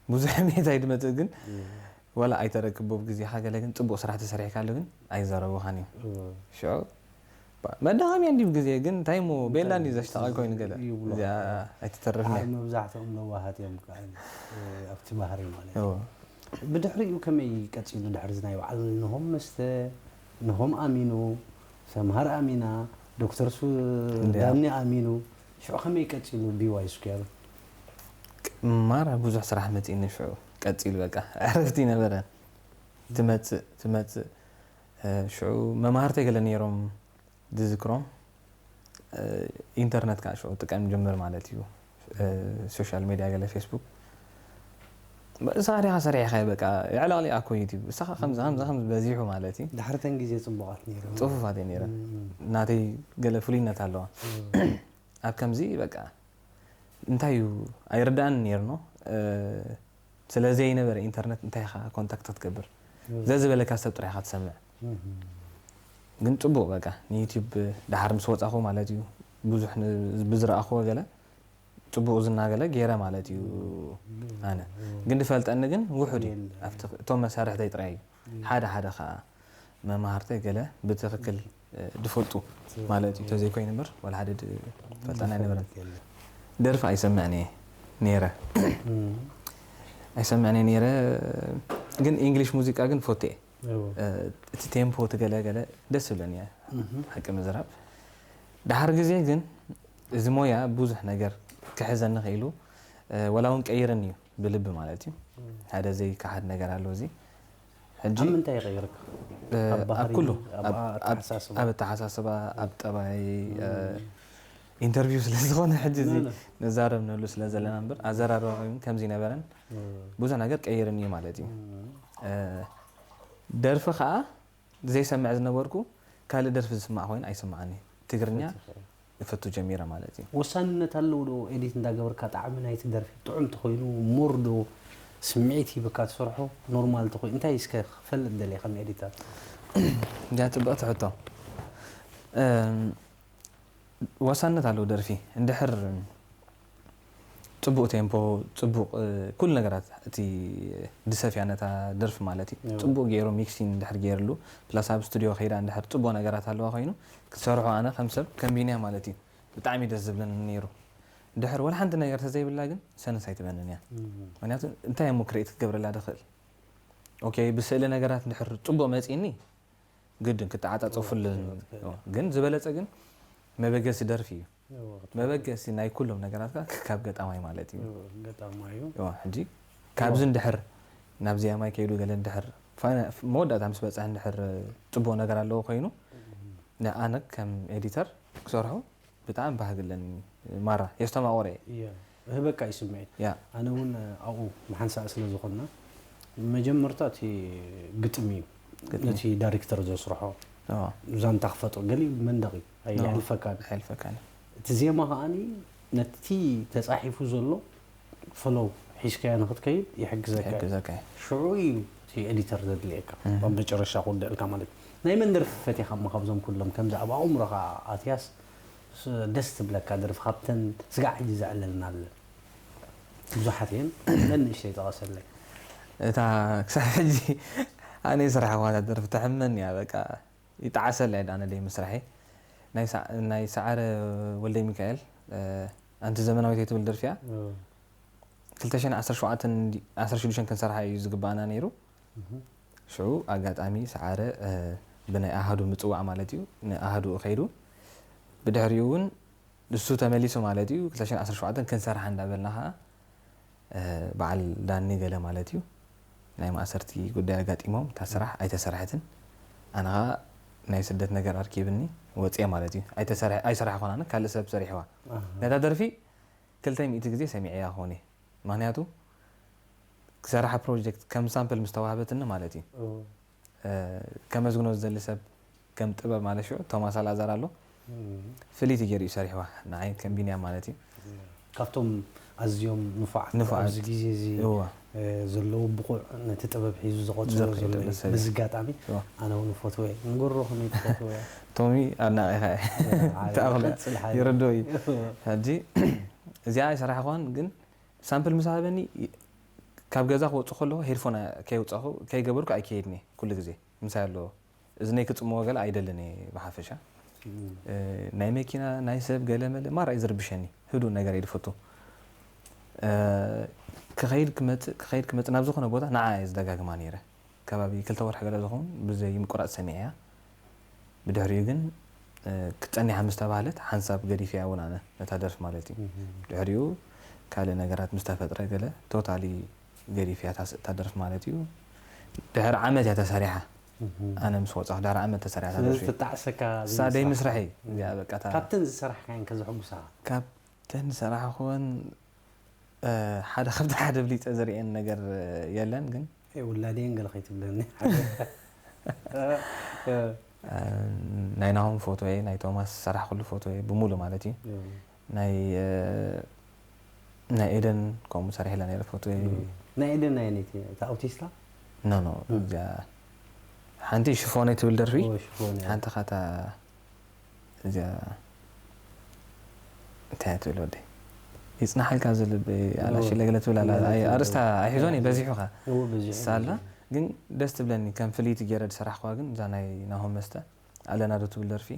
ብዙሕ ሕሜት ኣይድመፅእ ግን እም፣ ዋላ ኣይተረክቦ ግዜኻ ገለ ግን ፅቡቅ ስራሕ ተሰሪሕካሉ ግን ኣይዘረቡኻን እዩ እም። ሽዑ ባ- መዳኸምያ እንዲብ ግዜ ግን እንታይ ሞ ቤላ እንዲ ዘሽተቐል ኮይኑ ገለ ይብሉ። እዚኣ ኣይትተርፍን ደሓር እያ መብዛሕትኦም ለዋሃት እዮም ከዓ ኣብቲ ባህሪ ማለት እዩ። እዎ። ብድሕሪኡ ከመይ ቀፂሉ ድሕሪ እዚ ናይ በዓል ንሆም መስተ ንሆም ኣሚኑ ሰምሃር ኣሚና ዶክተር ሱ እንድያ። ዳኒ ኣሚኑ ሽዑ ከመይ ቀፂሉ ቢዋይ ስኩዌር ማራ ብዙሕ ስራሕ መፂእኒ ሽዑ ቀፂሉ በቃ ዕረፍቲ ነበረ ትመፅእ ትመፅእ እ፣ ሽዑ መማህርተይ ገለ ነይሮም ዝዝክሮም እ፣ ኢንተርነት ከዓ ሽዑ ጥቀም ጀምር ማለት እዩ እ፣ ሶሻል ሜድያ ገለ ፌስቡክ እሳ ዲኻ ሰሪሕኻ በቃ ዕለቕሊ ኣኮ ዩቲብ እሳኻ ከምዚ ከምዚ ከምዚ በዚሑ ማለት እዩ ዳሕርተን ግዜ ፅቡቓት ነይሩ ፅፉፋት እየ ነይረ እም፣ ናተይ ገለ ፍሉይነት ኣለዋ እም፣ ኣብ ከምዚ በቃ እንታይ እዩ ኣይርዳእን ነይርኖ እ፣ ስለ ዘይነበረ ኢንተርነት እንታይ ኢኻ ኮንታክት ክትገብር እም፣ ዘዝበለካ ሰብ ጥራይ ኢኻ ትሰምዕ እም፣ ግን ፅቡቅ በቃ ንዩቲብ ዳሓር ምስ ወፃኹ ማለት እዩ ብዙሕ ን- ብዝረኣኽዎ ገለ ፅቡቅ ዝና ገለ ገይረ ማለት እዩ ኣነ ግን ዝፈልጠኒ ግን ውሑድ እዩ የለ። ኣብቲ እቶም መሳርሕተይ ጥራይ እዩ ሓደ ሓደ ከዓ መማህርተይ ገለ ብትኽክል እ፣ ዝፈልጡ ማለት እዩ ተዘይኮይኑ እምበር ዋላ ሓደ ድ- ፈልጠና ኣይነበረን የለ። ደርፊ ኣይሰምዕን እየ ነይረ እም፣ ኣይሰምዕን እየ ነይረ ግን ኢንግሊሽ ሙዚቃ ግን ፈትየ እዎ። እ፣ እቲ ቴምፖ እቲ ገለ ገለ ደስ ይብለኒ እየ ሓቂ ምዝራብ ድሓር ግዜ ግን እዚ ሞያ ብዙሕ ነገር ክሕዘኒ ክኢሉ እ፣ ወላ እውን ቀይርኒ እዩ ብልቢ ማለት እዩ ሓደ ዘይከሓድ ነገር ኣሎ እዚ ሕጂ ኣብ ምንታይ ይቐይርካ? እ፣ ኣብ ኣብ ባህሪ ኩሉ ኣብ ኣብ- ኣብ- ኣተሓሳስባ ኣብ ኣተሓሳስባ ኣብ ጠባይ እ፣ ኢንተርቪው ስለ ዝኾነ ሕጂ እዚ ኖ፣ ኖ። ነዛረብ ንህሉ ስለ ዘለና እምበር ኣዘራርባ ኮይኑ ከምዚ ነበረን እም፣ ብዙሕ ነገር ቀይርኒ እዩ ማለት እዩ እም። እ፣ ደርፊ ከዓ ዘይሰምዕ ዝነበርኩ ካልእ ደርፊ ዝስማዕ ኮይኑ ኣይስማዓኒ ትግርኛ እፈቱ ጀሚረ ማለት እዩ ወሳንነት ኣለዎ ዶ ኤዲት እንዳገበርካ ጣዕሚ ናይቲ ደርፊ ጥዑም ተኮይኑ ሞር ዶ ስምዒት ሂብካ ትሰርሖ ኖርማል ተኮይኑ እንታይ እስከ ክፈልጥ ደልየ ከም ኤዲተር እዚኣ ፅብቕቲ ሕቶ እም፣ ወሳነት ኣለዎ ደርፊ እንድሕር ፅቡቅ ቴምፖ ፅቡቅ እ፣ ኩሉ ነገራት እቲ ድሰፍያ ነታ ደርፊ ማለት እዩ እዎ። ፅቡቅ ገይሩ ሚክሲን እንድሕር ገይርሉ ፕላስ ኣብ ስቱዲዮ ከይዳ እንድሕር ፅቡቅ ነገራት ኣለዋ ኮይኑ ክትሰርሖ ኣነ ከም ሰብ ከም ቢንያ ማለት እዩ ብጣዕሚ ደስ ዝብለኒ ነይሩ ድሕር ወላ ሓንቲ ነገር ተዘይብላ ግን ሰንስ ኣይትበንን እያ ምክንያቱ እንታይ እሞ ክሬት ክትገብረላ ትኽእል ኦኬ ብስእሊ ነገራት እንድሕር ፅቡቅ መፂኒ ግድን ክትዓፃፀፉልን ግን ዝበለፀ ግን መበገሲ ደርፊ እዩ መበገሲ ናይ ኩሎም ነገራት ከዓ ካብ ገጣማይ ማለት እዩ ገጣማዩ ሕጂ ካብዚ እንድሕር ናብ ዜማ ይከይዱ ገለ እንድሕር ፋይና-፣ መወዳእታ ምስ በጽሐ እንድሕር ጽቡቕ ነገር ኣለዎ ኮይኑ፣ ንኣነ ከም ኤዲተር ክሰርሖ ብጣዕሚ ባህጊ ኣለኒ። ማራ የስተማቕሮ እየ። እየ። እህበካ እዩ ስምዒት። ያ። ኣነ እውን ኣብኡ መሓንሳእ ስለ ዝኾንና፣ መጀመርታ እቲ ግጥሚ እዩ። ግጥሚ። ነቲ ዳይሬክተር ዘስርሖ፣ ኣዎ። ዛንታ ክፈጥሮ ገሊኡ መንደቕ እዩ። ኣዎ። ኣየሕልፈካን። ኣየሕልፈካን። እቲ ዜማ ከኣኒ ነቲ ተጻሒፉ ዘሎ ፍሎው ሒዝካዮ ንኽትከይድ ይሕግዘካ እዩ። ይሕግዘካ እዩ። ሽዑ እዩ እቲ ኤዲተር ዘድልየካ። እህ። ኣብ መጨረሻ ክውድእልካ ማለት እዩ። ናይ መን ደርፊ ፈቲኻ እሞ ካብዞም ኩሎም ከምዚ ኣብ ኣእምሮኻ ኣትያስ ስ-፣ ደስ ትብለካ ደርፊ ካብተን ስጋዕ ሕጂ ዘዕለልና ኣለ? ብዙሓት እየን። ነንእሽተይ ጠቐሰለይ። እታ ክሳብ ሕጂ ኣነ ስራሕ ኳታ ደርፊ ተሕመኒ እያ፣ በቃ ይጠዓሰለይ ኣነ ደይ ምስራሐይ። ናይ ሰዓ-፣ ናይ ሰዓረ ወልደ ሚካኤል፣ እ፣ ኣንቲ ዘመናዊት እትብል ደርፊ እያ። እ። ክልተ ሽሕን ዓሰርተ ሸውዓተን እንዲ-፣ ዓሰርተ ሽዱሽተን ክንሰርሓ እዩ ዝግባኣና ነይሩ። እህ። ሽዑ ኣጋጣሚ ሰዓረ፣ እ፣ ብናይ ኣሃዱ ምጽዋዕ ማለት እዩ፣ ንኣሃዱ ከይዱ። ብድሕሪኡ እውን ንሱ ተመሊሱ ማለት እዩ፣ ክልተ ሽሕን ዓሰርተ ሸውዓተን ክንሰርሓ እንዳበልና ኸዓ፣ እ፣ በዓል ዳኒ ገለ ማለት እዩ፣ ናይ ማእሰርቲ ጉዳይ ኣጋጢሞም፣ እታ ስራሕ ኣይተሰርሐትን። ኣነ ኸዓ ናይ ስደት ነገር ኣርኪብኒ ወፅየ ማለት እዩ። ኣይተሰርሐ-፣ ኣይሰራሕኹን ኣነ፣ ካልእ ሰብ ሰሪሕዋ። ኣሃ። ነታ ደርፊ ክልተ ሚእቲ ግዜ ሰሚዐያ ክኾን እየ። ምኽንያቱ፣ ክሰርሓ ፕሮጀክት ከም ሳምፕል ምስ ተዋህበትኒ ማለት እዩ። ኦ። እ፣ ከመስግኖ ዝደሊ ሰብ ከም ጥበብ ማለት ሽዑ ቶማስ ኣልኣዛር ኣሎ። እም። ፍልይቲ ገይሩ እዩ ሰሪሕዋ፣ ንዓይ ከም ቢንያም ማለት እዩ። እም። ካብቶም ኣዝዮም ንፉዓት ንፉዓት። ኣብዚ ግዜ እዚ፣ እዋ። እ፣ ዘለዉ ብቑዕ ነቲ ጥበብ ሒዙ ዝቐጽሎ ዘኽሪ ዘሎ ዘሎ እዩ። ሰብ እዩ። በዚ ኣጋጣሚ እዋ። ኣነ እውን እፈትዎ እየ። ንጎሮ ከመይ ትፈትዎ እያ? ቶሚ ኣድናቒኻ እየ። እዋ፣ ዓቢ ተኣኽለ ቀጽል ሓይሊ። ይርድኦ እዩ። እዋ። ሕጂ እዚኣ ኣይሰራሕኳን፣ ግን ሳምፕል ምስ ሃበኒ፣ ካብ ገዛ ክወጽእ ከለኹ ሄድፎን ከየውጻኹ፣ ከይገበርኩ ኣይከይድን እየ። ኩሉ ግዜ ምሳይ ኣለዎ። እዝነይ ክጽምዎ ገለ ኣይደልን እየ ብሓፈሻ። እም። እ፣ ናይ መኪና፣ ናይ ሰብ ገለ መለ ማራ እዩ ዝርብሸኒ። ህዱእ ነገር እየ ዝፈቱ። እ፣ ክኸይድ ክመጽእ፣ ክኸይድ ክመጽእ ናብ ዝኾነ ቦታ ንዓ እየ ዝደጋግማ ነይረ። ከባቢ ክልተ ወርሒ ገለ ዝኸውን ብዘይ ምቁራጽ ሰሚዐያ። ብድሕሪኡ ግን፣ እ፣ ክትጸኒሓ ምስ ተባህለት ሓንሳብ ገዲፈያ እውን ኣነ ነታ ደርፊ ማለት እዩ። እህ። ድሕሪኡ ካልእ ነገራት ምስ ተፈጥረ ገለ ቶታሊ ገዲፈያ እታ ስ-፣ እታ ደርፊ ማለት እዩ። ድሕሪ ዓመት እያ ተሰሪሓ። እህ። ኣነ ምስ ወጻኹ ድሕሪ ዓመት ተሰሪሓ እታ ስለዚ ደርፊ። ትጣዕሰካ እሳ ዘይምስራሕ። ደይ ምስራሕ እዩ። እዚኣ በቃ እታ ካብተን ዝሰራሕካየን ከ ዘሐጉሳኻ? ካብተን ዝሰራሕኹወን፣ እ፣ ሓደ ካብቲ ሓደ ብሊጸ ዝርእየን ነገር የለን፣ ግን እ፣ ውላደየን ገለ ከይትብለኒ። እ፣ እ። እ፣ ናይ ናሆም ፎቶ እየ፣ ናይ ቶማስ ዝሰራሕኩሉ ፎቶ እየ፣ ብምሉእ ማለት እዩ። እ። ናይ፣ እ፣ ናይ ኤደን ከምኡ ሰሪሕላ ነይረ ፎቶ እየ። እ። ናይ ኤደን ናይ ነይቲ፣ እታ ኣውቲስታ? ኖ፣ ኖ፣ እ። እዚኣ ሓንቲ ሽፎነይ ትብል ደርፊ፣ ኦ፣ ሽፎነይ። ሓንቲ ኻታ እዚኣ እንታይ እያ ትብል ወደይ? ይጽናሓልካ ዝልበይ ኣላ ኦ፣ ሽለ ገለ ትብል ኣላ። እወ፣ ኣይ፣ እወ። ኣርእስታ ኣይሕዞን እዩ፣ በዚሑኻ። እወ፣ በዚሑ፣ ሳላ በዚሑ። ግን ደስ ትብለኒ፣ ከም ፍልይቲ ገይረ ዝሰራሕኳ ግን እዛ ናይ ናሆም መስተ ኣለና ዶ ትብል ደርፊ?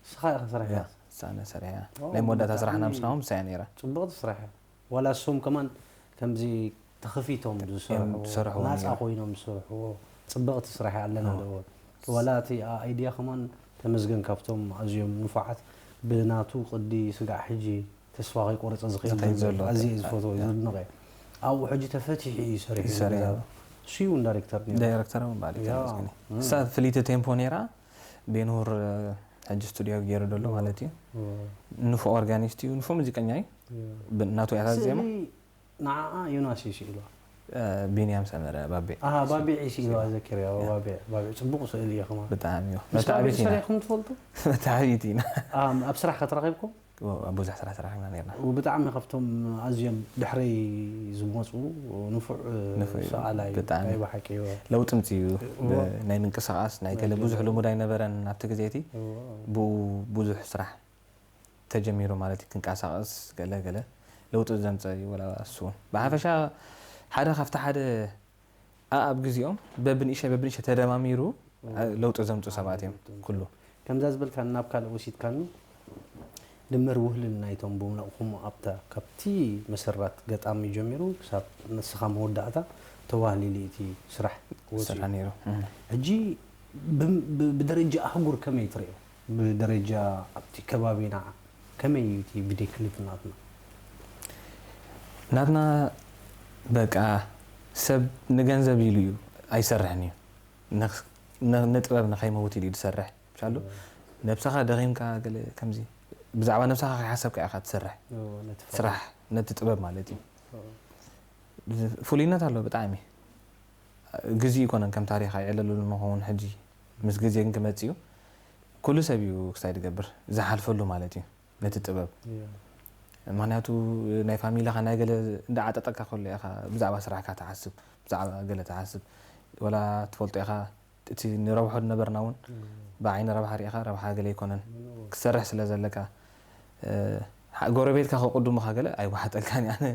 ንስኻ ኢኻ ሰሪሕያ? እያ፣ እሳ እነ ሰሪሐያ። ኦ፣ ናይ መወዳእታ ብጣዕሚ ስራሕና ምስ ናሆም እሳ እያ ነይራ። ጽብቕቲ ስራሕ እያ። ዋላ እሶም ከማን ከምዚ ተኸፊቶም እዮም ዝሰርሕዎ፣ ዝሰርሕዎ ናጻ ነይሩ። ኮይኖም ዝሰርሕዎ ጽብቕቲ ስራሕ እያ ኣለና ኦ። ዶ። ዋላ እቲ ኣይድያ ከማን ተመስገን ካብቶም ኣዝዮም ንፉዓት ብናቱ ቅዲ ስጋዕ ሕጂ ተስፋ ከይቆረጸ ዝኸይድ ዝኸይድ ዘሎ ዘሎ። ኣዝየ እየ ዝፈትዎ፣ ያ። ዘድንቐ። ኣብኡ ሕጂ ተፈቲሑ እዩ ሰሪሑ እዩ ሰሪሑ። ዝብላ። እሱ እውን ዳይሬክተር ነይሩ። ዳይሬክተር እውን በዓል ያ። ይከለስ ግን። እም። እሳ ፍልይቲ ቴምፖ ነይራ፣ ቤንሁር፣ እ፣ ሕጂ ስቱድዮ ገይሩ ዘሎ ማለት እዩ። እም። ንፉዕ ኦርጋኒስት እዩ፣ ንፉዕ ሙዚቀኛ እዩ። እም። ብ-፣ ናቱ እያ እታ ዜማ። ስእሊ ንዓኣ ዮናስ እዩ ስኢልዋ። እ፣ ቢንያም ሰመረ፣ ባቤ። ኣሃ፣ ባቤዕ እዩ ስኢልዋ፣ ዘኪርያ፣ እያ። ባቤዕ፣ ባቤዕ። ጽቡቕ ስእሊ እዩ ከማን። ብጣዕሚ እዩ። ምስ ባቤዕ መተዓቢት ኢና። ሰሪሕኩም ትፈልጡ? መተዓቢት ኢና። ኣም፣ ኣብ ስራሕ ከተራኺብኩም? ዎ፣ ኣብ ብዙሕ ስራሕ ሰራሕና ነርና። ብጣዕሚ ካብቶም ኣዝዮም ድሕረይ ዝመጹ ንፉዕ ንፉዕ እዩ። ሰኣላይ እዩ። ብጣዕሚ። ናይ ብሓቂ እዩ። ለውጢ ምጽእ እዩ። እዎ። ብ-፣ ናይ ምንቅስቓስ፣ ናይ ገለ ናይ ብዙሕ ገለ። ልሙድ ኣይነበረን ኣብቲ ግዜ እቲ። እዎ። ብኡ ብዙሕ ስራሕ ተጀሚሩ ማለት እዩ። ክንቀሳቐስ ገለ ገለ ለውጢ ዘምጸ እዩ ወላ እሱ። ብሓፈሻ ሓደ ካብቲ ሓደ ኣኣብ ግዜኦም በብንእሽተይ በብንእሽተይ ተደማሚሩ እዎ። ለውጢ ዘምጽኡ ሰባት እዮም ለውጢ ዘምጽኡ። ኩሉ። ከምዛ ዝበልካ ናብ ካልእ ወሲድካኒ ድምር ውህልል ናይቶም ብምለእኹም ኣብታ ካብቲ መሰራት ገጣሚ ጀሚሩ ክሳብ ንስኻ መወዳእታ ተዋህሊሉ እቲ ስራሕ ወጺኡ። ስራሕ ነይሩ። እም። ሕጂ ብ-፣ ብ-፣ ብደረጃ ኣህጉር ከመይ ትርእዮ? ብደረጃ ኣብቲ ከባቢና ከመይ እዩ እቲ ቪድዮ ክሊፕ ናትና? ናትና በቃ ሰብ ንገንዘብ ኢሉ እዩ ኣይሰርሕን እዩ። ንኽ- ን- ንጥበብ ንኸይመውት ኢሉ እዩ ዝሰርሕ። ምሻሉ ነብስኻ ደኺምካ ገለ ከምዚ ብዛዕባ ነብስኻ ከይሓሰብካ ኢኻ ትሰርሕ። ኦ፣ ነቲ ፍቕሪ። ስራሕ ነቲ ጥበብ ማለት እዩ። ኦ፣ ፍሉይነት ኣለዎ ብጣዕሚ። ግዜ ይኮነን ከም ታሪኽ ኣይዕለሉን ንኸውን ሕጂ ምስ ግዜ ግን ክመጽእ እዩ። ኩሉ ሰብ እዩ ክሳይ ዝገብር ዝሓልፈሉ ማለት እዩ ነቲ ጥበብ። እያ። ምክንያቱ ናይ ፋሚሊኻ ናይ ገለ እንዳዓጠጠካ ከሎ ኢኻ ብዛዕባ ስራሕካ ትሓስብ፣ ብዛዕባ ገለ ትሓስብ። ወላ ትፈልጦ ኢኻ እቲ ንረብሖ ዝነበርና እውን ብዓይኒ ረብሓ ርኢኻ ረብሓ ገለ ኣይኮነን ክትሰርሕ ስለ ዘለካ። እ፣ ሓ- ጎረቤትካ ከቅድሙኻ ገለ ኣይዋሓጠልካን እየ ኣነ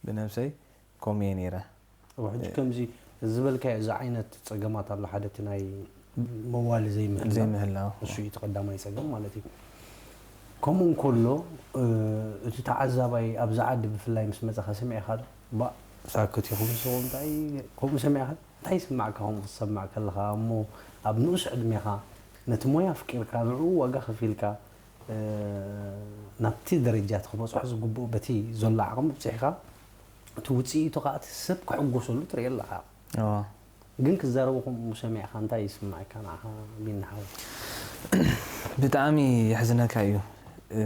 ብነብሰይ ከምኡ እየ ነይረ። ኣብ ሕጂ ከምዚ ዝበልካዮ እዚ ዓይነት ጸገማት ኣሎ፣ ሓደ እቲ ናይ መዋሊ ዘይምህላው። ዘይምህላው። እሱ እዩ እቲ ቀዳማይ ጸገም ማለት እዩ። ከምኡ እንከሎ፣ እ፣ እቲ ተዓዛባይ ኣብዚ ዓዲ ብፍላይ ምስ መጸኻ ሰሚዕካ ዶ? ባእ፣ ሳክት ኢኹም ንስኹም እንታይ ከምኡ ሰሚዕካ? እንታይ ይስማዕካ ከምኡ ክትሰምዕ ከለኻ? እሞ ኣብ ንኡስ ዕድሜኻ ነቲ ሞያ ኣፍቂርካ ንዕኡ ዋጋ ከፊልካ፣ እ፣ ናብቲ ደረጃ እቲ ክበጽሖ ዝግብኦ በቲ ዘሎ ዓቕሚ ብጺሕካ እቲ ውጽኢቱ ከኣ እቲ ሰብ ክሕጎሰሉ ትርኢ ኣለኻ። እዎ። ግን ክዛረቡ ከምኡ ሰሚዕካ እንታይ ይስምዓካ ንዓኻ ቢኒ ሓወይ? ብጣዕሚ የሕዝነካ እዩ። እ፣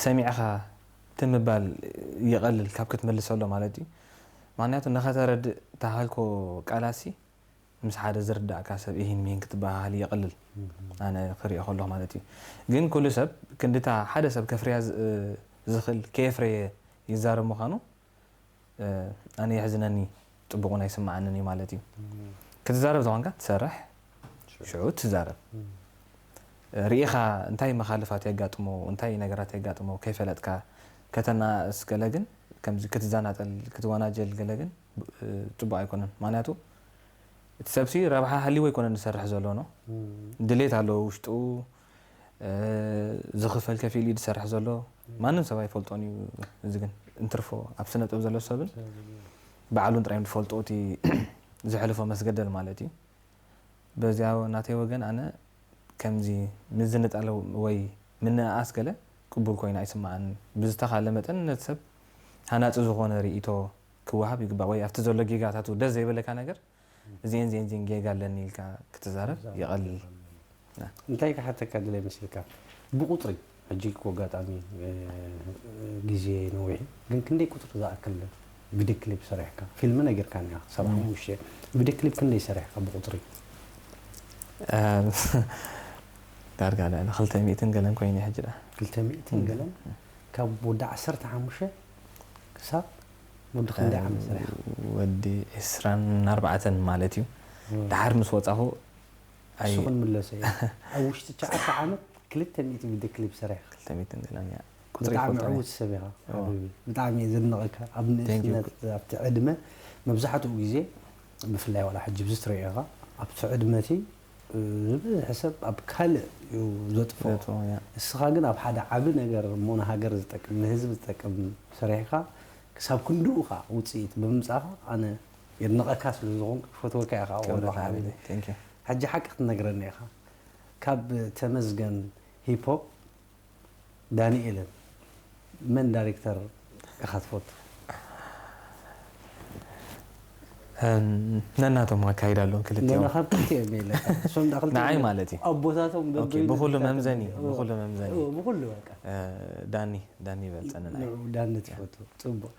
ሰሚዕኻ ትምባል ይቐልል ካብ ክትመልሰሎ ማለት እዩ። ምክንያቱ ንኸተረድእ ተሃልኮ ቃላሲ ምስ ሓደ ዝርዳእካ ሰብ እሂን ምሂን ክትበሃሃል ይቐልል። ኣነ ክሪኦ ከለኹ ማለት እዩ። ግን ኩሉ ሰብ ክንድታ ሓደ ሰብ ከፍርያ ዝ- ዝኽእል ከየፍረየ ይዛረብ ምዃኑ ኣነ የሕዝነኒ፣ ጽቡቕ ናይ ስምዓንን እዩ ማለት እዩ። ክትዛረብ ዝኾንካ ትሰርሕ፣ ሽዑ ትዛረብ። ርኢኻ እንታይ መኻልፋት የጋጥሞ፣ እንታይ ነገራት የጋጥሞ ከይፈለጥካ ከተናእስ ገለ ግን ከምዚ ክትዘናጠል ክትወናጀል ገለ ግን ጽቡቕ ኣይኮነን። ምክንያቱ እቲ ሰብሲ ረብሓ ሃልይዎ ኣይኮነን ዝሰርሕ ዘሎ ነው። ድሌት ኣለዎ ውሽጡ፣ ዝኽፈል ከፊል እዩ ዝሰርሕ ዘሎ። ማንም ሰብ ኣይፈልጦን እዩ። እዚ ግን እንትርፎ ኣብ ስነ ጥበብ ዘሎ ሰብን ባዕሉን ጥራይ ዝፈልጦ እቲ ዘሕልፎ መስገደል ማለት እዩ። በዚያ ናተይ ወገን ኣነ ከምዚ ምዝንጣል ወይ ምንእኣስ ገለ ቅቡል ኮይኑ ኣይስምዓንን። ብዝተኻለ መጠን ነቲ ሰብ ሃናጺ ዝኾነ ርእይቶ ክወሃብ ይግባእ ወይ ኣብቲ ዘሎ ጌጋታቱ ደስ ዘይበለካ ነገር እዚኤን እዚኤን እዚኤን ጌጋ ኣለኒ ኢልካ ክትዛረብ ይቐልል። እንታይ ክሓተካ ድለ መሲልካ ብቁፅሪ ሕጂ እኮ ኣጋጣሚ ግዜ ነዊሕ ግን ክንደይ ቁፅሪ ዝኣክል ቪድዮ ክሊፕ ሰሪሕካ ፊልም ነጊርካኒ ኢኻ ሰብዓ ሓሙሽተ ቪድዮ ክሊፕ ክንደይ ሰሪሕካ ብቁፅሪ ዳርጋ ልዕሊ ክልተ ሚእትን ገለን ኮይኑ ሕጂ ዳ ክልተ ሚእትን ገለን ካብ ወዲ ዓሰርተ ሓሙሽተ ክሳብ ወዲ ክንደይ ዓመት ሰሪሕካ ወዲ ዕስራን ኣርባዕተን ማለት እዩ። ድሓር ምስ ወፃኹ እሱ ክንምለሶ እየ ኣብ ውሽጢ ትሽዓተ ዓመት ክልተ ሚእቲ ቪድዮ ክሊፕ ሰሪሕካ ክልተ ሚእትን ገለን እያ። ቁፅሪ ብጣዕሚ ይፈልጦ እየ። ዕዉት ሰብ ኢኻ ሓቢቢ ብጣዕሚ እየ ዘድንቐካ ኣብ ንእስነት ኣብቲ ዕድመ መብዛሕትኡ ግዜ ብፍላይ ዋላ ሕጂ ብዚ ትሪኦ ኢኻ ኣብቲ ዕድመ እቲ ዝበዝሐ ሰብ ኣብ ካልእ እዩ ዘጥፍኦ ዘጥፍኦ እያ። እስኻ ግን ኣብ ሓደ ዓቢ ነገር እሞ ንሃገር ዝጠቅም ንህዝቢ ዝጠቅም ሰሪሕካ ክሳብ ክንድኡ ኸዓ ውፅኢት ብምምፃእኻ ኣነ የድንቐካ ስለ ዝኾንኩ ክፈትወካ እየ ከዓ ክብረት ወሎ ሓቢቢ ሓቢቢ። Thank you። ሕጂ ሓቂ ክትነግረኒ ኢኻ ካብ ተመስገን ሂፖፕ ዳንኤልን መን ዳይሬክተር ኢኻ ትፈቱ እም፣ ነናቶም ኣካይዳ ኣለዎም ክልቲኦም ነና ካብ ክልቲኦም ኢለ እሶም ዳ ክልቲኦም ንዓይ ኢለ ማለት እዩ። ኣቦታቶም ኦኬ፣ በበይኑ ብኹሉ ኢልካ መምዘኒ ትብል። ብኹሉ መምዘኒ እዎ፣ ብኹሉ በቃ እ፣ ዳኒ ዳኒ ይበልፀኒ ናይ ንዑ ዳኒ ትፈቱ ፅቡቅ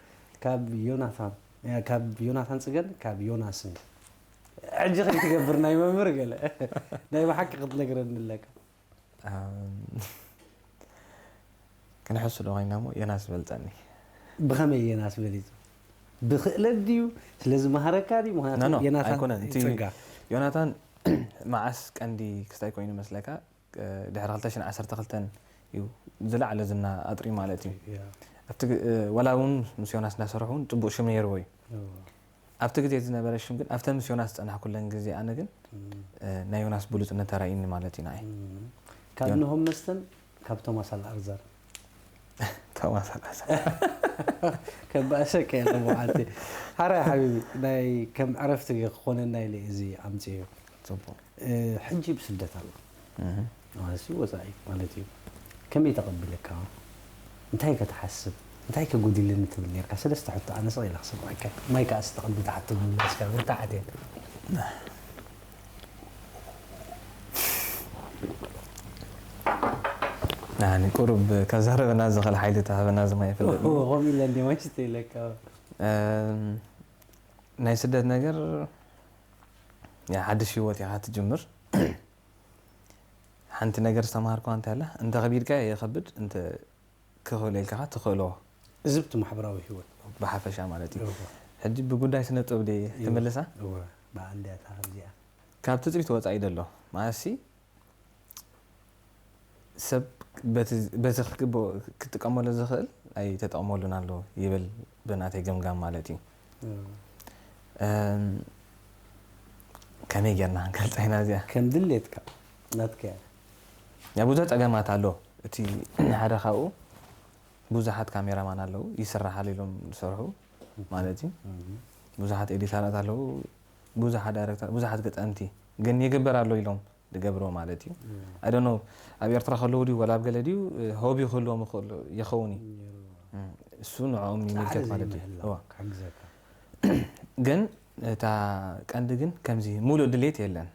ካብ ዮናታን ያ፣ ካብ ዮናታን ፅገን ካብ ዮናስን ሕጂ ከይትገብር ናይ መምህር ገለ ናይ ብሓቂ ክትነግረኒ ኣለካ ኣም፣ ክንሕሱ ዶ ኮይና እሞ ዮናስ ይበልፀኒ ብኸመይ ዮናስ በሊፁ ብክእለት ድዩ ስለዚ መሃረካ ድዩ ኖ፣ ኖ፣ ምክንያቱ ዮናታን ኣይኮነን። እቲ ይፅጋ ዮናታን መዓስ ቀንዲ ክስታይ ኮይኑ መስለካ? እ፣ ድሕሪ ክልተ ሽሕን ዓሰርተ ክልተን እዩ ዝለዓለ ዝና ኣጥሪ ማለት እዩ። ያ፣ ኣብቲ ግ- እ፣ ወላ እውን ምስ ዮናስ እንዳሰርሑ እውን ፅቡቅ ሽም ነይርዎ እዩ። እዎ፣ ኣብቲ ግዜ ዝነበረ ሽም ግን ኣብተ ምስ ዮናስ ዝፀናሕኩለን ግዜ ኣነ ግን እም፣ እ፣ ናይ ዮናስ ብሉፅነት ተራእዩኒ ማለት እዩ ንዓይ። እም። ካብ ነሆም መስተን ካብ ቶማስ ኣልኣርዛር ቶማስ ኣልኣዛር ከባእሰካ የለ መዓልቲ ሓራይ ሓቢቢ ናይ ከም ዕረፍቲ ክኾነና ኢለ እዚ ኣምፅዮ ፅቡቅ እ፣ ሕጂ ብስደት ኣሎ እህ። ማለት እዩ ወፃኢ ማለት እዩ ከመይ ተቐቢለካ እንታይ ከተሓስብ እንታይ ከጉዲልኒ ትብል ነርካ? ሰለስተ ሕቶ ኣነ ስቕ ኢለ ክሰምዓካ። ማይ ከኣ እስቲ ቅድሚ ትሓቶ ምምላስካ፣ እንታይ ሓትያ? ናኒ ቁሩብ ከዛረበና ዝኽእል ሓይሊ ተሃበና ዝማ ይፈልጥ። ከምኡ ኢለ እንዲ ማይ ስተ ኢለካ። እም፣ ናይ ስደት ነገር፣ ያ፣ ሓድሽ ህይወት ኢኻ ትጅምር። ሓንቲ ነገር ዝተማሃርኩዋ እንታይ ኣላ፣ እንተ ከቢድካ የኸብድ፣ እንተ ክኽእሎ ኢልካ ትኽእሎ። እዚ ብቲ ማሕበራዊ ህይወት። ብሓፈሻ ማለት እዩ። እወ። ሕጂ ብጉዳይ ስነ ጥበብ ድየ ክምልሳ? እወ፣ ብኣንድያታ ከምዚኣ። ካብ ትጽቢት ወጻኢ ደሎ ማለትሲ፣ ሰብ በቲ በቲ ክግብኦ ክጥቀመሉ ዝኽእል ኣይተጠቕመሉን ኣሎ ይብል፣ ብናተይ ገምጋም ማለት እዩ። እወ። እም፣ ከመይ ጌርና ክንገልጻ ኢና እዚኣ? ከም ድሌትካ፣ ናትካ እያ። ያ ብዙሕ ጸገማት ኣሎ። እቲ ሓደ ካብኡ ብዙሓት ካሜራማን ኣለዉ፣ ይስራሓሉ ኢሎም ዝሰርሑ ማለት እዩ። እም። ብዙሓት ኤዲተራት ኣለዉ፣ ብዙሓት ዳይሬክተር፣ ብዙሓት ገጠምቲ ግን ይግበር ኣሎ ኢሎም ዝገብርዎ ማለት እዩ። እም። I don't know፣ ኣብ ኤርትራ ከለዉ ድዩ ወላ ኣብ ገለ ድዩ፣ ሆቢ ክህልዎም ይኽእል ይኸውን እዩ። ነይሩ። እም፣ እሱ ንዕኦም ይምልከት ጻዕሪ ማለት እዩ። ዘይምህላው እዋ። ክሕግዘካ። ግን እታ ቀንዲ ግን ከምዚ ሙሉእ ድሌት የለን።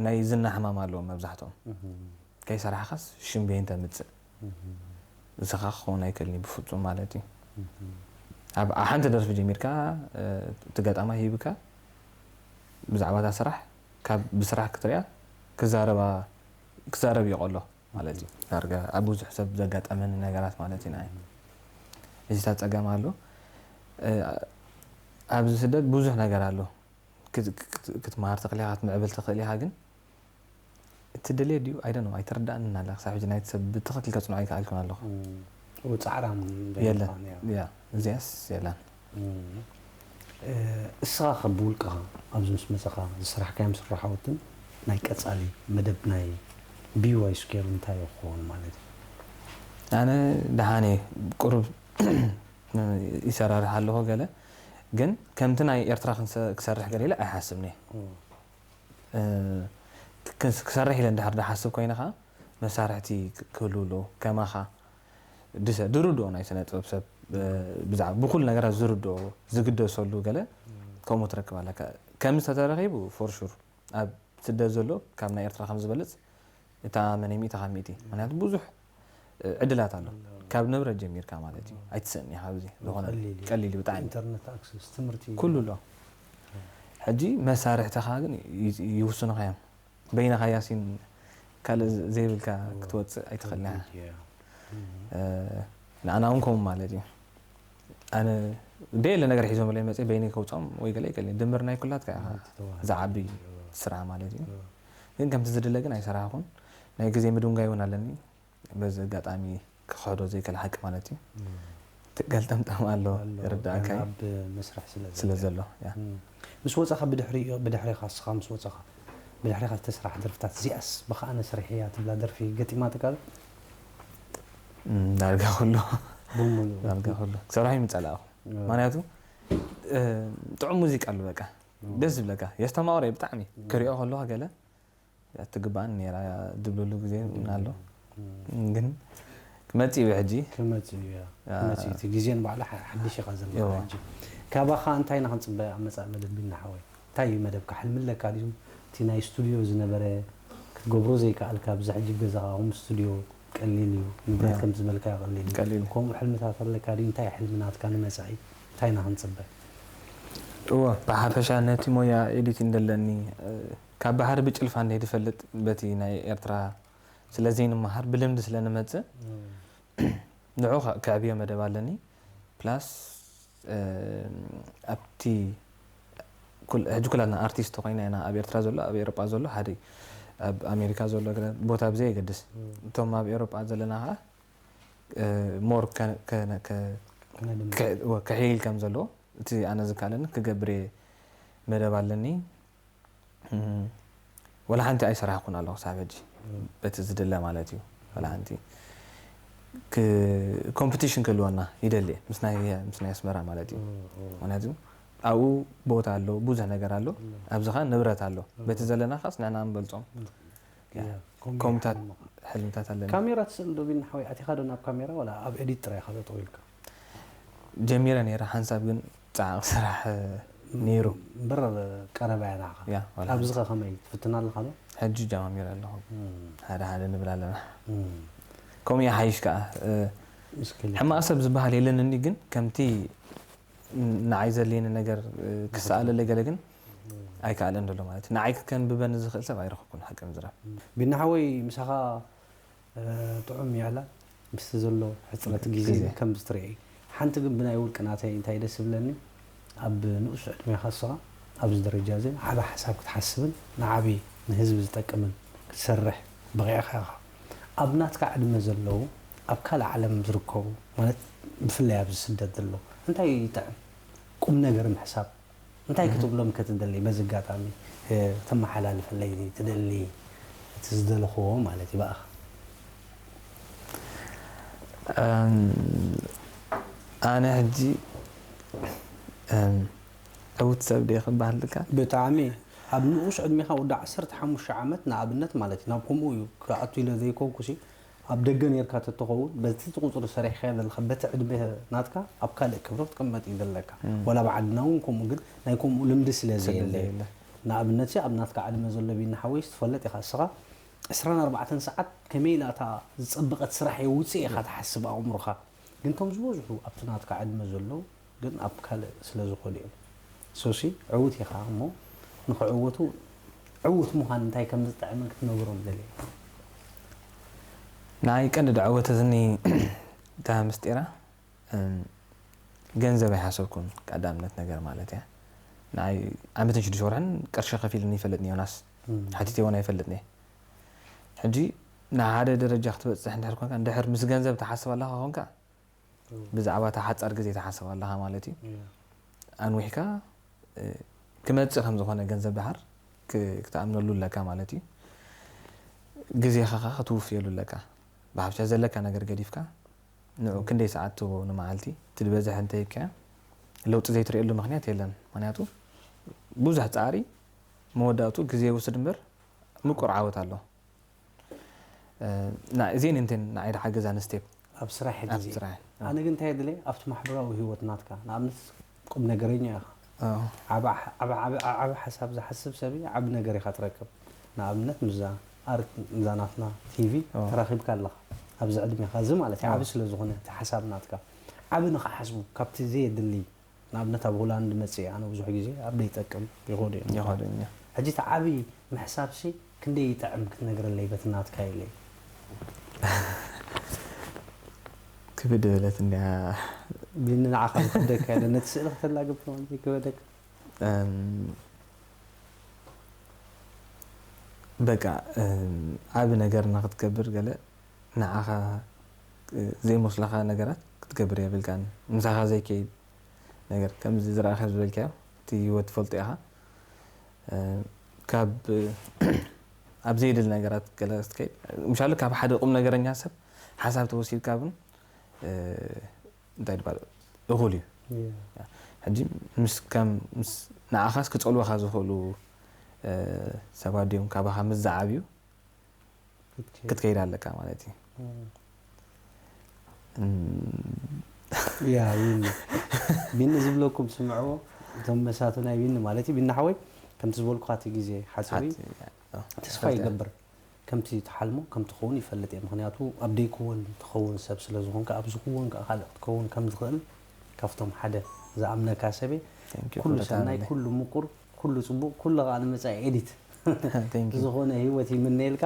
ናይ ዝና ሕማም ኣለዎም መብዛሕትኦም። እም። ከይሰራሕኻስ ሽምቤን ተምጽእ። እም። ንስኻ ክኸውን ኣይክእልን እዩ ብፍጹም ማለት እዩ። እም። ኣብ ኣብ ሓንቲ ደርፊ ጀሚርካ፣ እ፣ እቲ ገጣማይ ሂብካ ብዛዕባ እታ ስራሕ፣ ካብ ብስራሕ ክትሪኣ ክዛረባ ክዛረብ እዩ ቀሎ ማለት እዩ። ዳርጋ ኣብ ብዙሕ ሰብ ዘጋጠመኒ ነገራት ማለት እዩ ንዓይ። እዚ እታ ጸገም ኣሎ። እ፣ ኣብዚ ስደት ብዙሕ ነገር ኣሎ። ክት- ክት- ክትመሃር ትኽእል ኢኻ፣ ክትምዕብል ትኽእል ኢኻ፣ ግን እቲ ድሌት ድዩ? I don't know፣ ኣይተረዳእንን ኣላ። ክሳብ ሕጂ ናይቲ ሰብ ብትኽክል ከጽንዖ ኣይከኣልኩን ኣለኹ። እም። እው፣ ጻዕራም የለን። ምዃን እያ። ያ፣ እዚኣስ የላን። እም። እ፣ እስኻ ከ ብውልቅኻ ኣብዚ ምስ መጸኻ ዝሰራሕካዮም ስራሓውትን ናይ ቀጻሊ መደብ ናይ ቢዋይ ስኩዌር እንታይ ይኸውን ማለት እዩ? ኣነ ደሓን እየ፣ ቁሩብ ይሰራርሕ ኣለኹ ገለ፣ ግን ከምቲ ናይ ኤርትራ ክንሰ- ክሰርሕ ገለ ኢለ ኣይሓስብን እየ። እም። እ፣ ክስ- ክሰርሕ ኢለ እንድሕር ዝሓስብ ኮይነ ኸዓ መሳርሕቲ ክ- ክህልዉ ኣለዉ። ከማኻ ድሰ- ዝርድኦ ናይ ስነ ጥበብ ሰብ፣ እ፣ ብዛዕባ ብኩሉ ነገራት ዝርድኦ ዝግደሰሉ ገለ ከምኡ ትረክብ ኣለካ። ከም ዝተተረኺቡ ፎር ሹር ኣብ ስደት ዘሎ ካብ ናይ ኤርትራ ከም ዝበልጽ እተኣማመን እየ ሚእቲ ካብ ሚእቲ። ምክንያቱ ብዙሕ፣ እ፣ ዕድላት ኣሎ። ካብ ንብረት ጀሚርካ ማለት እዩ። ኣይትስእን ኢኻ ኣብዚ ዝኾነ ቀሊል እዩ። ቀሊል እዩ ብጣዕሚ። ኢንተርነት ኣክሰስ፣ ትምህርቲ። ኩሉ ኣሎ። ሕጂ መሳርሕትኻ ግን ይ- ይውስኑኻ እዮም። በይንኻ ያሲን ካልእ ዘይብልካ ክትወጽእ ኣይትኽእልን ኢኻ። ያ። እ፣ ንኣና እውን ከምኡ ማለት እዩ። ኣነ ደየለ ነገር ሒዞም ለይ መጽእ በይነይ ከውጾም ወይ ገለ ኣይክእልን። ድምር ናይ ኩላትካ ኢኻ ተዋህዶ። ዝዓቢ ስራሕ ማለት እዩ። ግን ከምቲ ዝድለ ግን ኣይሰራሕኩን። ናይ ግዜ ምድንጓይ እውን ኣለኒ። በዚ ኣጋጣሚ ክኽሕዶ ዘይክእል ሓቂ ማለት እዩ። ትገልጠምጠም ኣሎ፣ ኣሎ። ይርዳእካ እዩ። ኣብ መስርሕ ስለ ዘሎ። ስለ ዘሎ፣ ያ። እም። ምስ ወጻኻ ብድሕሪ-፣ ብድሕሪኻ፣ እስኻ ምስ ወጻኻ፣ ብድሕሪኻ ዝተስራሕ ደርፍታት፣ እዚኣስ ብኸ ኣነ ሰሪሐያ ትብላ ደርፊ ገጢማትካ ዶ? እም፣ ዳርጋ ኩሉ። ብምሉኡ። ዳርጋ ኩሉ። ክሰርሖ ይምጸላእኹ። እም። ምክንያቱ፣ እ፣ ጥዑም ሙዚቃ ኣሉ በቃ። እም። ደስ ዝብለካ። የስተማቕሮ እዩ ብጣዕሚ። ክሪኦ ከለኹ ገለ፣ እያ ትግባእኒ ነይራ፣ እያ ድብለሉ ግዜ እውን ኣሎ። እም። ግን ክመጽእ እዩ ሕጂ። ክመጽእ እዩ፣ እያ። ያ። ክመጽእ እዩ። እቲ ግዜን ባዕሉ ሓ-፣ ሓድሽ ኢኻ ዘለኻ እዋ። ሕጂ። ካባኻ እንታይ ኢና ክንጽበ ኣብ መጻኢ መደብ ቢና ሓወይ? እንታይ እዩ መደብካ? ሕልሚ ኣለካ ድዩ? እቲ ናይ ስቱድዮ ዝነበረ ክትገብሮ ዘይከኣልካ፣ ኣብዚ ሕጂ ገዛኻ ሆም ስቱድዮ ቀሊል እዩ። ንብረት ያ። ከም ዝበልካ ቀሊል እዩ። ቀሊል እዩ። ከምኡ ሕልምታት ኣለካ ድዩ? እንታይ ሕልሚ ናትካ ንመጻኢ? እንታይ ኢና ክንጽበ? እወ፣ ብሓፈሻ ነቲ ሞያ ኤዲቲንግ ደለኒ፣ እ፣ ካብ ባሕሪ ብጭልፋ እንደ ዝፈልጥ በቲ ናይ ኤርትራ ስለ ዘይንመሃር ብልምዲ ስለ ንመጽእ፣ ንዑ ከ-፣ ከዕብዮ መደብ ኣለኒ። ፕላስ፣ እ፣ ኣብቲ ኩል-፣ ሕጂ ኩላትና ኣርቲስት ኮይና ኢና፣ ኣብ ኤርትራ ዘሎ፣ ኣብ ኤውሮጳ ዘሎ፣ ሓደ ኣብ ኣሜሪካ ዘሎ፣ ገለ ቦታ ብዘይ የገድስ። እም። እቶም ኣብ ኤውሮጳ ዘለና ከኣ፣ እ፣ ሞር ከ-፣ ከ-፣ ከ-፣ ከነድምዕ። ከ-፣ ወ-፣ ከሕይል ከም ዘለዎ፣ እቲ ኣነ ዝከኣለኒ ክገብር እየ መደብ ኣለኒ። እም፣ ወላ ሓንቲ ኣይሰራሕኩን ኣለኹ ክሳብ ሕጂ። እም። በቲ ዝድለ ማለት እዩ። ወላ ሓንቲ ክ-፣ ኮምፒቲሽን ክህልወና ይደሊ እየ፣ ምስ ናይ፣ ምስ ናይ ኣስመራ ማለት እዩ። እም፣ እም። ምክንያቱ ኣብኡ ቦታ ኣሎ፣ ብዙሕ ነገር ኣሎ፣ እም። ኣብዚ ኸኣ ንብረት ኣሎ። እም። በቲ ዘለና ኸስ ንሕና ንበልጾም። እም። ያ። ያ፣ ኮምፒ-፣ ከምታት ሕልምኻ። ሕልምታት ኣለኒ። ካሜራ ትስእል ዶ ቢኒ ሓወይ? ኣቲኻ ዶ ናብ ካሜራ፣ ወላ ኣብ ኤዲት ጥራይ ኢኻ ጠጠው ኢልካ? ጀሚረ ነይረ ሓንሳብ ግን ጻዕቕ ስራሕ ነይሩ። እምበር ቀረባ እያ ንዓኻ። ያ፣ ዋላ ኣብዚ ኸ ከመይ ትፍትን ኣለኻ ዶ? ሕጂ ጀማሚረ ኣለኹ። ሓደ ሓደ ንብል ኣለና። ከምኡ ይሓይሽ ከዓ። እስክል ሕማቕ ሰብ ዝበሃል የለን እንዲ ግን ከምቲ ንዓይ ዘድልየኒ ነገር ክሰኣለለ ገለ ግን ኣይከኣለን ዘሎ ማለት እዩ። ንዓይ ከንብበኒ ዝኽእል ሰብ ኣይረኸብኩን ሓቂ ምዝራብ። ቢና ሓወይ ምሳኻ ጥዑም ይዕላ ምስቲ ዘሎ ሕፅረት ግዜ ግዜ። ከም ዝትረአ እዩ። ሓንቲ ግን ብናይ ውልቂ ናተይ እንታይ ደስ ይብለኒ ኣብ ንኡስ ዕድሜኻ እስኻ ኣብዚ ደረጃ እዚ ዓቢ ሓሳብ ክትሓስብን ንዓቢ ንህዝቢ ዝጠቅምን ክትሰርሕ በቒዕኻ ኢኻ። ኣብ ናትካ ዕድመ ዘለዉ ኣብ ካልእ ዓለም ዝርከቡ ማለት ብፍላይ ኣብዚ ስደት ዘለዉ እንታይ ይጥዕም ቁም ነገር ምሕሳብ እንታይ ክትብሎም ከትደሊ በዚ ኣጋጣሚ ተመሓላልፈለይ ትደሊ እቲ ዝደለኽዎ ማለት እዩ ብኣኻ ኣነ ሕጂ ዕውት ሰብ ድየ ክበሃል ልካ ብጣዕሚ ኣብ ንኡስ ዕድሜኻ ወዲ ዓሰርተ ሓሙሽተ ዓመት ንኣብነት ማለት እዩ ናብ ከምኡ እዩ ክኣቱ ኢለ ዘይኮንኩሲ ኣብ ደገ ነርካ ተትኸውን በቲ ቁፅሪ ሰሪሕካ ዘለካ በቲ ዕድመ ናትካ ኣብ ካልእ ክብሮ ክትቅመጥ እዩ ዘለካ ወላ ብዓድና እውን ከምኡ ግን ናይ ከምኡ ልምዲ ስለ ዘየለ ንኣብነት ኣብ ናትካ ዕድመ ዘሎ ቢና ሓወይስ ትፈልጥ ኢኻ እስኻ ዕስራን ኣርባዕተን ሰዓት ከመይ ኢላ እታ ዝፀበቐት ስራሕ የውፅእ ኢኻ ትሓስብ ኣእምሮኻ ግን ከም ዝበዝሑ ኣብቲ ናትካ ዕድመ ዘለዉ ግን ኣብ ካልእ ስለ ዝኾኑ እዮም ሶሲ ዕውት ኢኻ እሞ ንኽዕወቱ ዕውት ምዃን እንታይ ከም ዝጥዕምን ክትነግሮም ደልየ ንዓይ ቀንዲ ድዕወተትኒ እታ ምስጢራ ገንዘብ ኣይሓሰብኩን ቀዳምነት ነገር ማለት እያ ንዓይ ዓመትን ሽዱሽተ ወርሕን ቅርሺ ከፊልኒ ይፈልጥኒ ዮናስ ሓቲተ እውን ኣይፈልጥኒ ሕጂ ንሓደ ደረጃ ክትበፅሕ እንድሕር ኮንካ እንድሕር ምስ ገንዘብ ትሓስብ ኣለካ ኮንካ ብዛዕባ እታ ሓፃር ግዜ ትሓስብ ኣለካ ማለት እዩ ኣንዊሕካ ክመፅእ ከም ዝኾነ ገንዘብ ድሓር ክትኣምነሉ ኣለካ ማለት እዩ ግዜኻ ክትውፍየሉ ኣለካ ብሓፈሻ ዘለካ ነገር ገዲፍካ ንዑ ክንደይ ሰዓት ትቦ ንመዓልቲ ትድበዝሕ እንተይካ ለውጢ ዘይትርእየሉ ምክንያት የለን ምክንያቱ ብዙሕ ፃዕሪ መወዳእቱ ግዜ ይውስድ እምበር ምቁር ዓወት ኣሎ እዚአን እንተን ንዓይ ድሓገዛኒ ስቴፕ ኣብ ስራሕ ግዜ ኣነ ግን እንታይ ድለ ኣብቲ ማሕበራዊ ህይወት ናትካ ንኣብነት ቁም ነገረኛ ኢኻ ዓቢ ሓሳብ ዝሓስብ ሰብ ዓቢ ነገር ኢኻ ትረክብ ንኣብነት ምዛ ኣርት ምዛ ናትና ቲቪ ተራኺብካ ኣለኻ ኣብዚ ዕድሜኻ እዚ ማለት ዓቢ ስለ ዝኾነ እቲ ሓሳብ ናትካ ዓቢ ንኽሓስቡ ካብቲ ዘየድሊ ንኣብነት ኣብ ሆላንድ መፅእ ኣነ ብዙሕ ግዜ ኣብ ደይጠቅም ይኸዱ እዮም ይኸዱ እዮም ሕጂ እቲ ዓብዪ ምሕሳብሲ ክንደይ ይጥዕም ክትነግረለይ በቲ ናትካ ኢለ ክብድ በለት እንዲያ ቢኒ ንዓኻ ዝኸብደካ ኢለ ነቲ ስእሊ ከተላግብ ከማን ዘይከበደካ በቃ ዓቢ ነገር ንክትገብር ገለ ንዓኻ ዘይመስለኻ ነገራት ክትገብር የብልካን ምሳኻ ዘይከይድ ነገር ከምዚ ዝረኣኻ ዝበልካዮ እቲ ህይወት ትፈልጦ ኢኻ ካብ ኣብ ዘይድል ነገራት ገለ ክትከይድ ምሻሉ ካብ ሓደ ቁም ነገረኛ ሰብ ሓሳብ ተወሲድካ እውን እንታይ ድባል እኹል እዩ ሕጂ ምስ ከም ምስ ንዓኻስ ክፀልወኻ ዝኽእሉ ሰባት ድዮም ካባኻ ምስ ዝዓብዩ ክትከይድ ኣለካ ማለት እዩ ያ ቢኒ ቢኒ ዝብለኩም ስምዕዎ እቶም መሳቱ ናይ ቢኒ ማለት እዩ ቢኒ ሓወይ ከምቲ ዝበልኩካ እቲ ግዜ ሓፂሩ ተስፋ ይገብር ከምቲ ትሓልሞ ከም ትኸውን ይፈልጥ እየ ምክንያቱ ኣብ ደይክወን ትኸውን ሰብ ስለ ዝኾንካ ኣብዚ ክወን ከዓ ካልእ ክትከውን ከም ዝኽእል ካብቶም ሓደ ዝኣምነካ ሰበ ኩሉ ሰናይ ኩሉ ምቁር ኩሉ ፅቡቅ ኩሉ ከዓ ንመፃኢ ኤዲት ዝኾነ ህይወት ይምነየልካ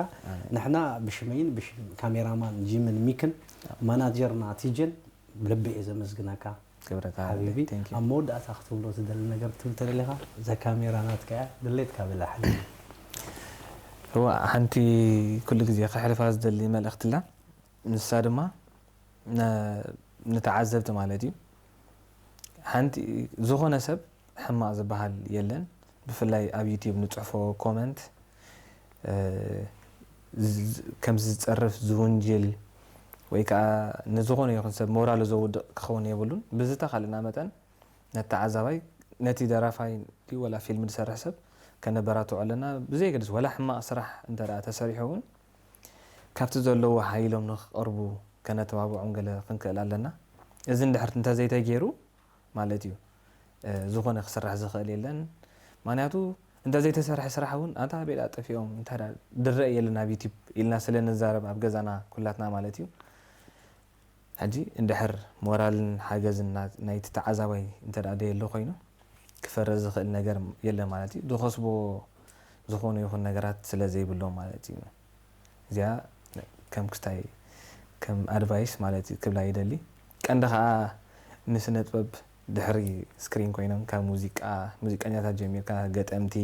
ንሕና ብሽመይን ብሽም ካሜራማን ጂምን ሚክን ማናጀርና ቲጀን ብልቢ እየ ዘመስግነካ ክብረታ ሓቢቢ ኣብ መወዳእታ ክትብሎ ትደሊ ነገር ክትብል ተደሊኻ እዛ ካሜራ ናትካ እያ ድሌትካ ብላ ሓሊፍ እዋ ሓንቲ ኩሉ ግዜ ክሕልፋ ዝደሊ መልእኽትላ ንሳ ድማ ንተዓዘብቲ ማለት እዩ ሓንቲ ዝኾነ ሰብ ሕማቕ ዝበሃል የለን ብፍላይ ኣብ ዩቲብ ንፅሕፎ ኮመንት ከምዚ ዝፀርፍ ዝውንጅል ወይ ከዓ ንዝኾነ ይኹን ሰብ ሞራሉ ዘውድቕ ክኸውን የብሉን ብዝተኻልና መጠን ነተዓዛባይ ነቲ ደራፋይ ወላ ፊልም ዝሰርሕ ሰብ ከነበራትዖ ኣለና ብዘይገድስ ወላ ሕማቕ ስራሕ እንተ ተሰሪሑ እውን ካብቲ ዘለዎ ሓይሎም ንክቐርቡ ከነተባብዖም ገለ ክንክእል ኣለና እዚ እንድሕር እንተዘይተገይሩ ማለት እዩ። ዝኾነ ክስራሕ ዝኽእል የለን። ምክንያቱ እንተዘይተሰርሐ ስራሕ እውን ኣንታ ቤላ ጠፊኦም እንተ ድረእ የለን ኣብ ዩቲብ ኢልና ስለ ንዛረብ ኣብ ገዛና ኩላትና ማለት እዩ። ሕጂ እንድሕር ሞራልን ሓገዝን ናይቲ ተዓዛባይ እንተ ደየሎ ኮይኑ ክፈረ ዝኽእል ነገር የለ ማለት እዩ። ዝኸስቦ ዝኾኑ ይኹን ነገራት ስለ ዘይብሎም ማለት እዩ። እዚኣ ከም ክስታይ ከም ኣድቫይስ ማለት እዩ ክብላ ይደሊ። ቀንዲ ከዓ ንስነ ጥበብ ድሕሪ ስክሪን ኮይኖም ካብ ሙዚቃ ሙዚቀኛታት ጀሚርካ ገጠምቲ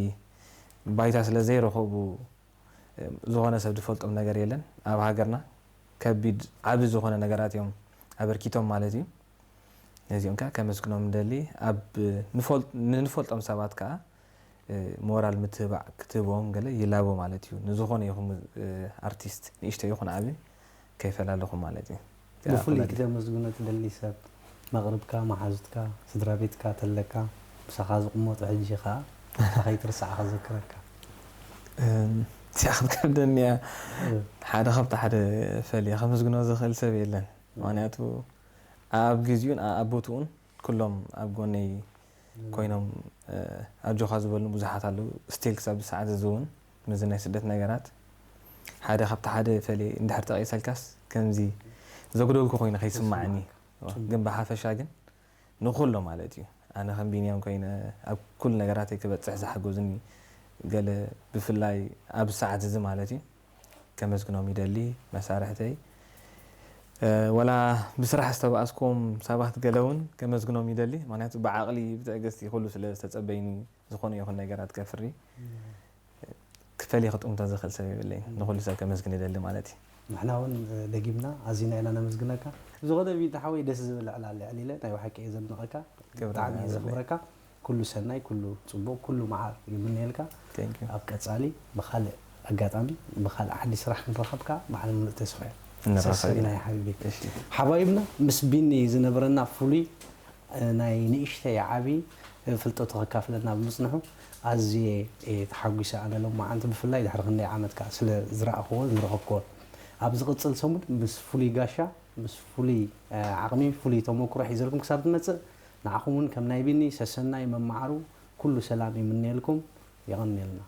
ባይታ ስለ ዘይረኸቡ ዝኾነ ሰብ ዝፈልጦም ነገር የለን ኣብ ሃገርና ከቢድ ዓቢ ዝኾነ ነገራት እዮም ኣበርኪቶም ማለት እዩ። ነዚኦም ከዓ ከመስግኖም ንደሊ ኣብ ንፈልጦም ሰባት ከዓ ሞራል ምትህባዕ ክትህቦም ገለ ይላቦ ማለት እዩ። ንዝኾነ ይኹን ኣርቲስት ንእሽተ ይኹን ዓቢ ከይፈላለኹም ማለት እዩ። ብፍሉይ ክተመስግኖ ትደሊ ሰብ መቕርብካ መሓዙትካ ስድራ ቤትካ ተለካ ምሳኻ ዝቕመጡ ሕጂ ከዓ ከይትርሳዕ ከዘክረካ እዚኣ ክትከብደኒ እያ ሓደ ካብቲ ሓደ ፈልየ ከመስግኖ ዝኽእል ሰብ የለን ምክንያቱ ኣብ ግዜኡን ኣብ ቦትኡን ኩሎም ኣብ ጎነይ ኮይኖም ኣጆኻ ዝበሉኒ ብዙሓት ኣለዉ ስቲል ክሳብ ሰዓት እዚ እውን ምዚ ናይ ስደት ነገራት ሓደ ካብቲ ሓደ ፈልየ እንድሕር ጠቒሰልካስ ከምዚ ዘጉደልኩ ኮይኑ ከይስማዓኒ ግን ብሓፈሻ ግን ንኹሎ ማለት እዩ ኣነ ከም ቢንያም ኮይነ ኣብ ኩሉ ነገራተይ ክበፅሕ ዝሓገዙኒ ገለ ብፍላይ ኣብ ሰዓት እዚ ማለት እዩ ከመስግኖም ይደሊ መሳርሕተይ ወላ ብስራሕ ዝተባእስኩም ሰባት ገለ እውን ከመስግኖም ይደሊ ምክንያቱ ብዓቕሊ ብትዕግስቲ ኩሉ ስለ ዝተፀበይኒ ዝኾነ ይኹን ነገራት ከፍሪ ክፈሊ ክጥምቶ ዝኽእል ሰብ የብለይ ንኹሉ ሰብ ከመስግን ይደሊ ማለት እዩ ንሕና እውን ደጊምና ኣዚና ኢና ነመስግነካ ዝኾነ ቢንታ ሓወይ ደስ ዝብል ዕላል ዕሊለ ናይ ብሓቂ እየ ዘድንቐካ ብጣዕሚ እየ ዘኽብረካ ኩሉ ሰናይ ኩሉ ፅቡቕ ኩሉ መዓር ይምነየልካ ኣብ ቀፃሊ ብካልእ ኣጋጣሚ ብካልእ ዓዲ ስራሕ ክንረኸብካ በዓል ምሉእ ተስፋ እዩ ሰሰናይ ሓቢቢ ሓባይብና ምስ ቢኒ ዝነበረና ፍሉይ ናይ ንእሽተይ ዓቢ ፍልጠቱ ከካፍለና ብምጽንሑ ኣዝየ እየ ተሓጒሰ ኣነ ሎማዓንቲ ብፍላይ ድሕሪ ክንደይ ዓመት ከኣ ስለ ዝረኣኽዎን ዝረኸብክዎን ኣብ ዝቕጽል ሰሙን ምስ ፍሉይ ጋሻ ምስ ፍሉይ ዓቕሚ ፍሉይ ተመክሮ ሒዘልኩም ክሳብ ዝመጽእ ንዓኹም እውን ከም ናይ ቢኒ ሰሰናይ መመዓሩ ኩሉ ሰላም ይምነየልኩም የቐንየልና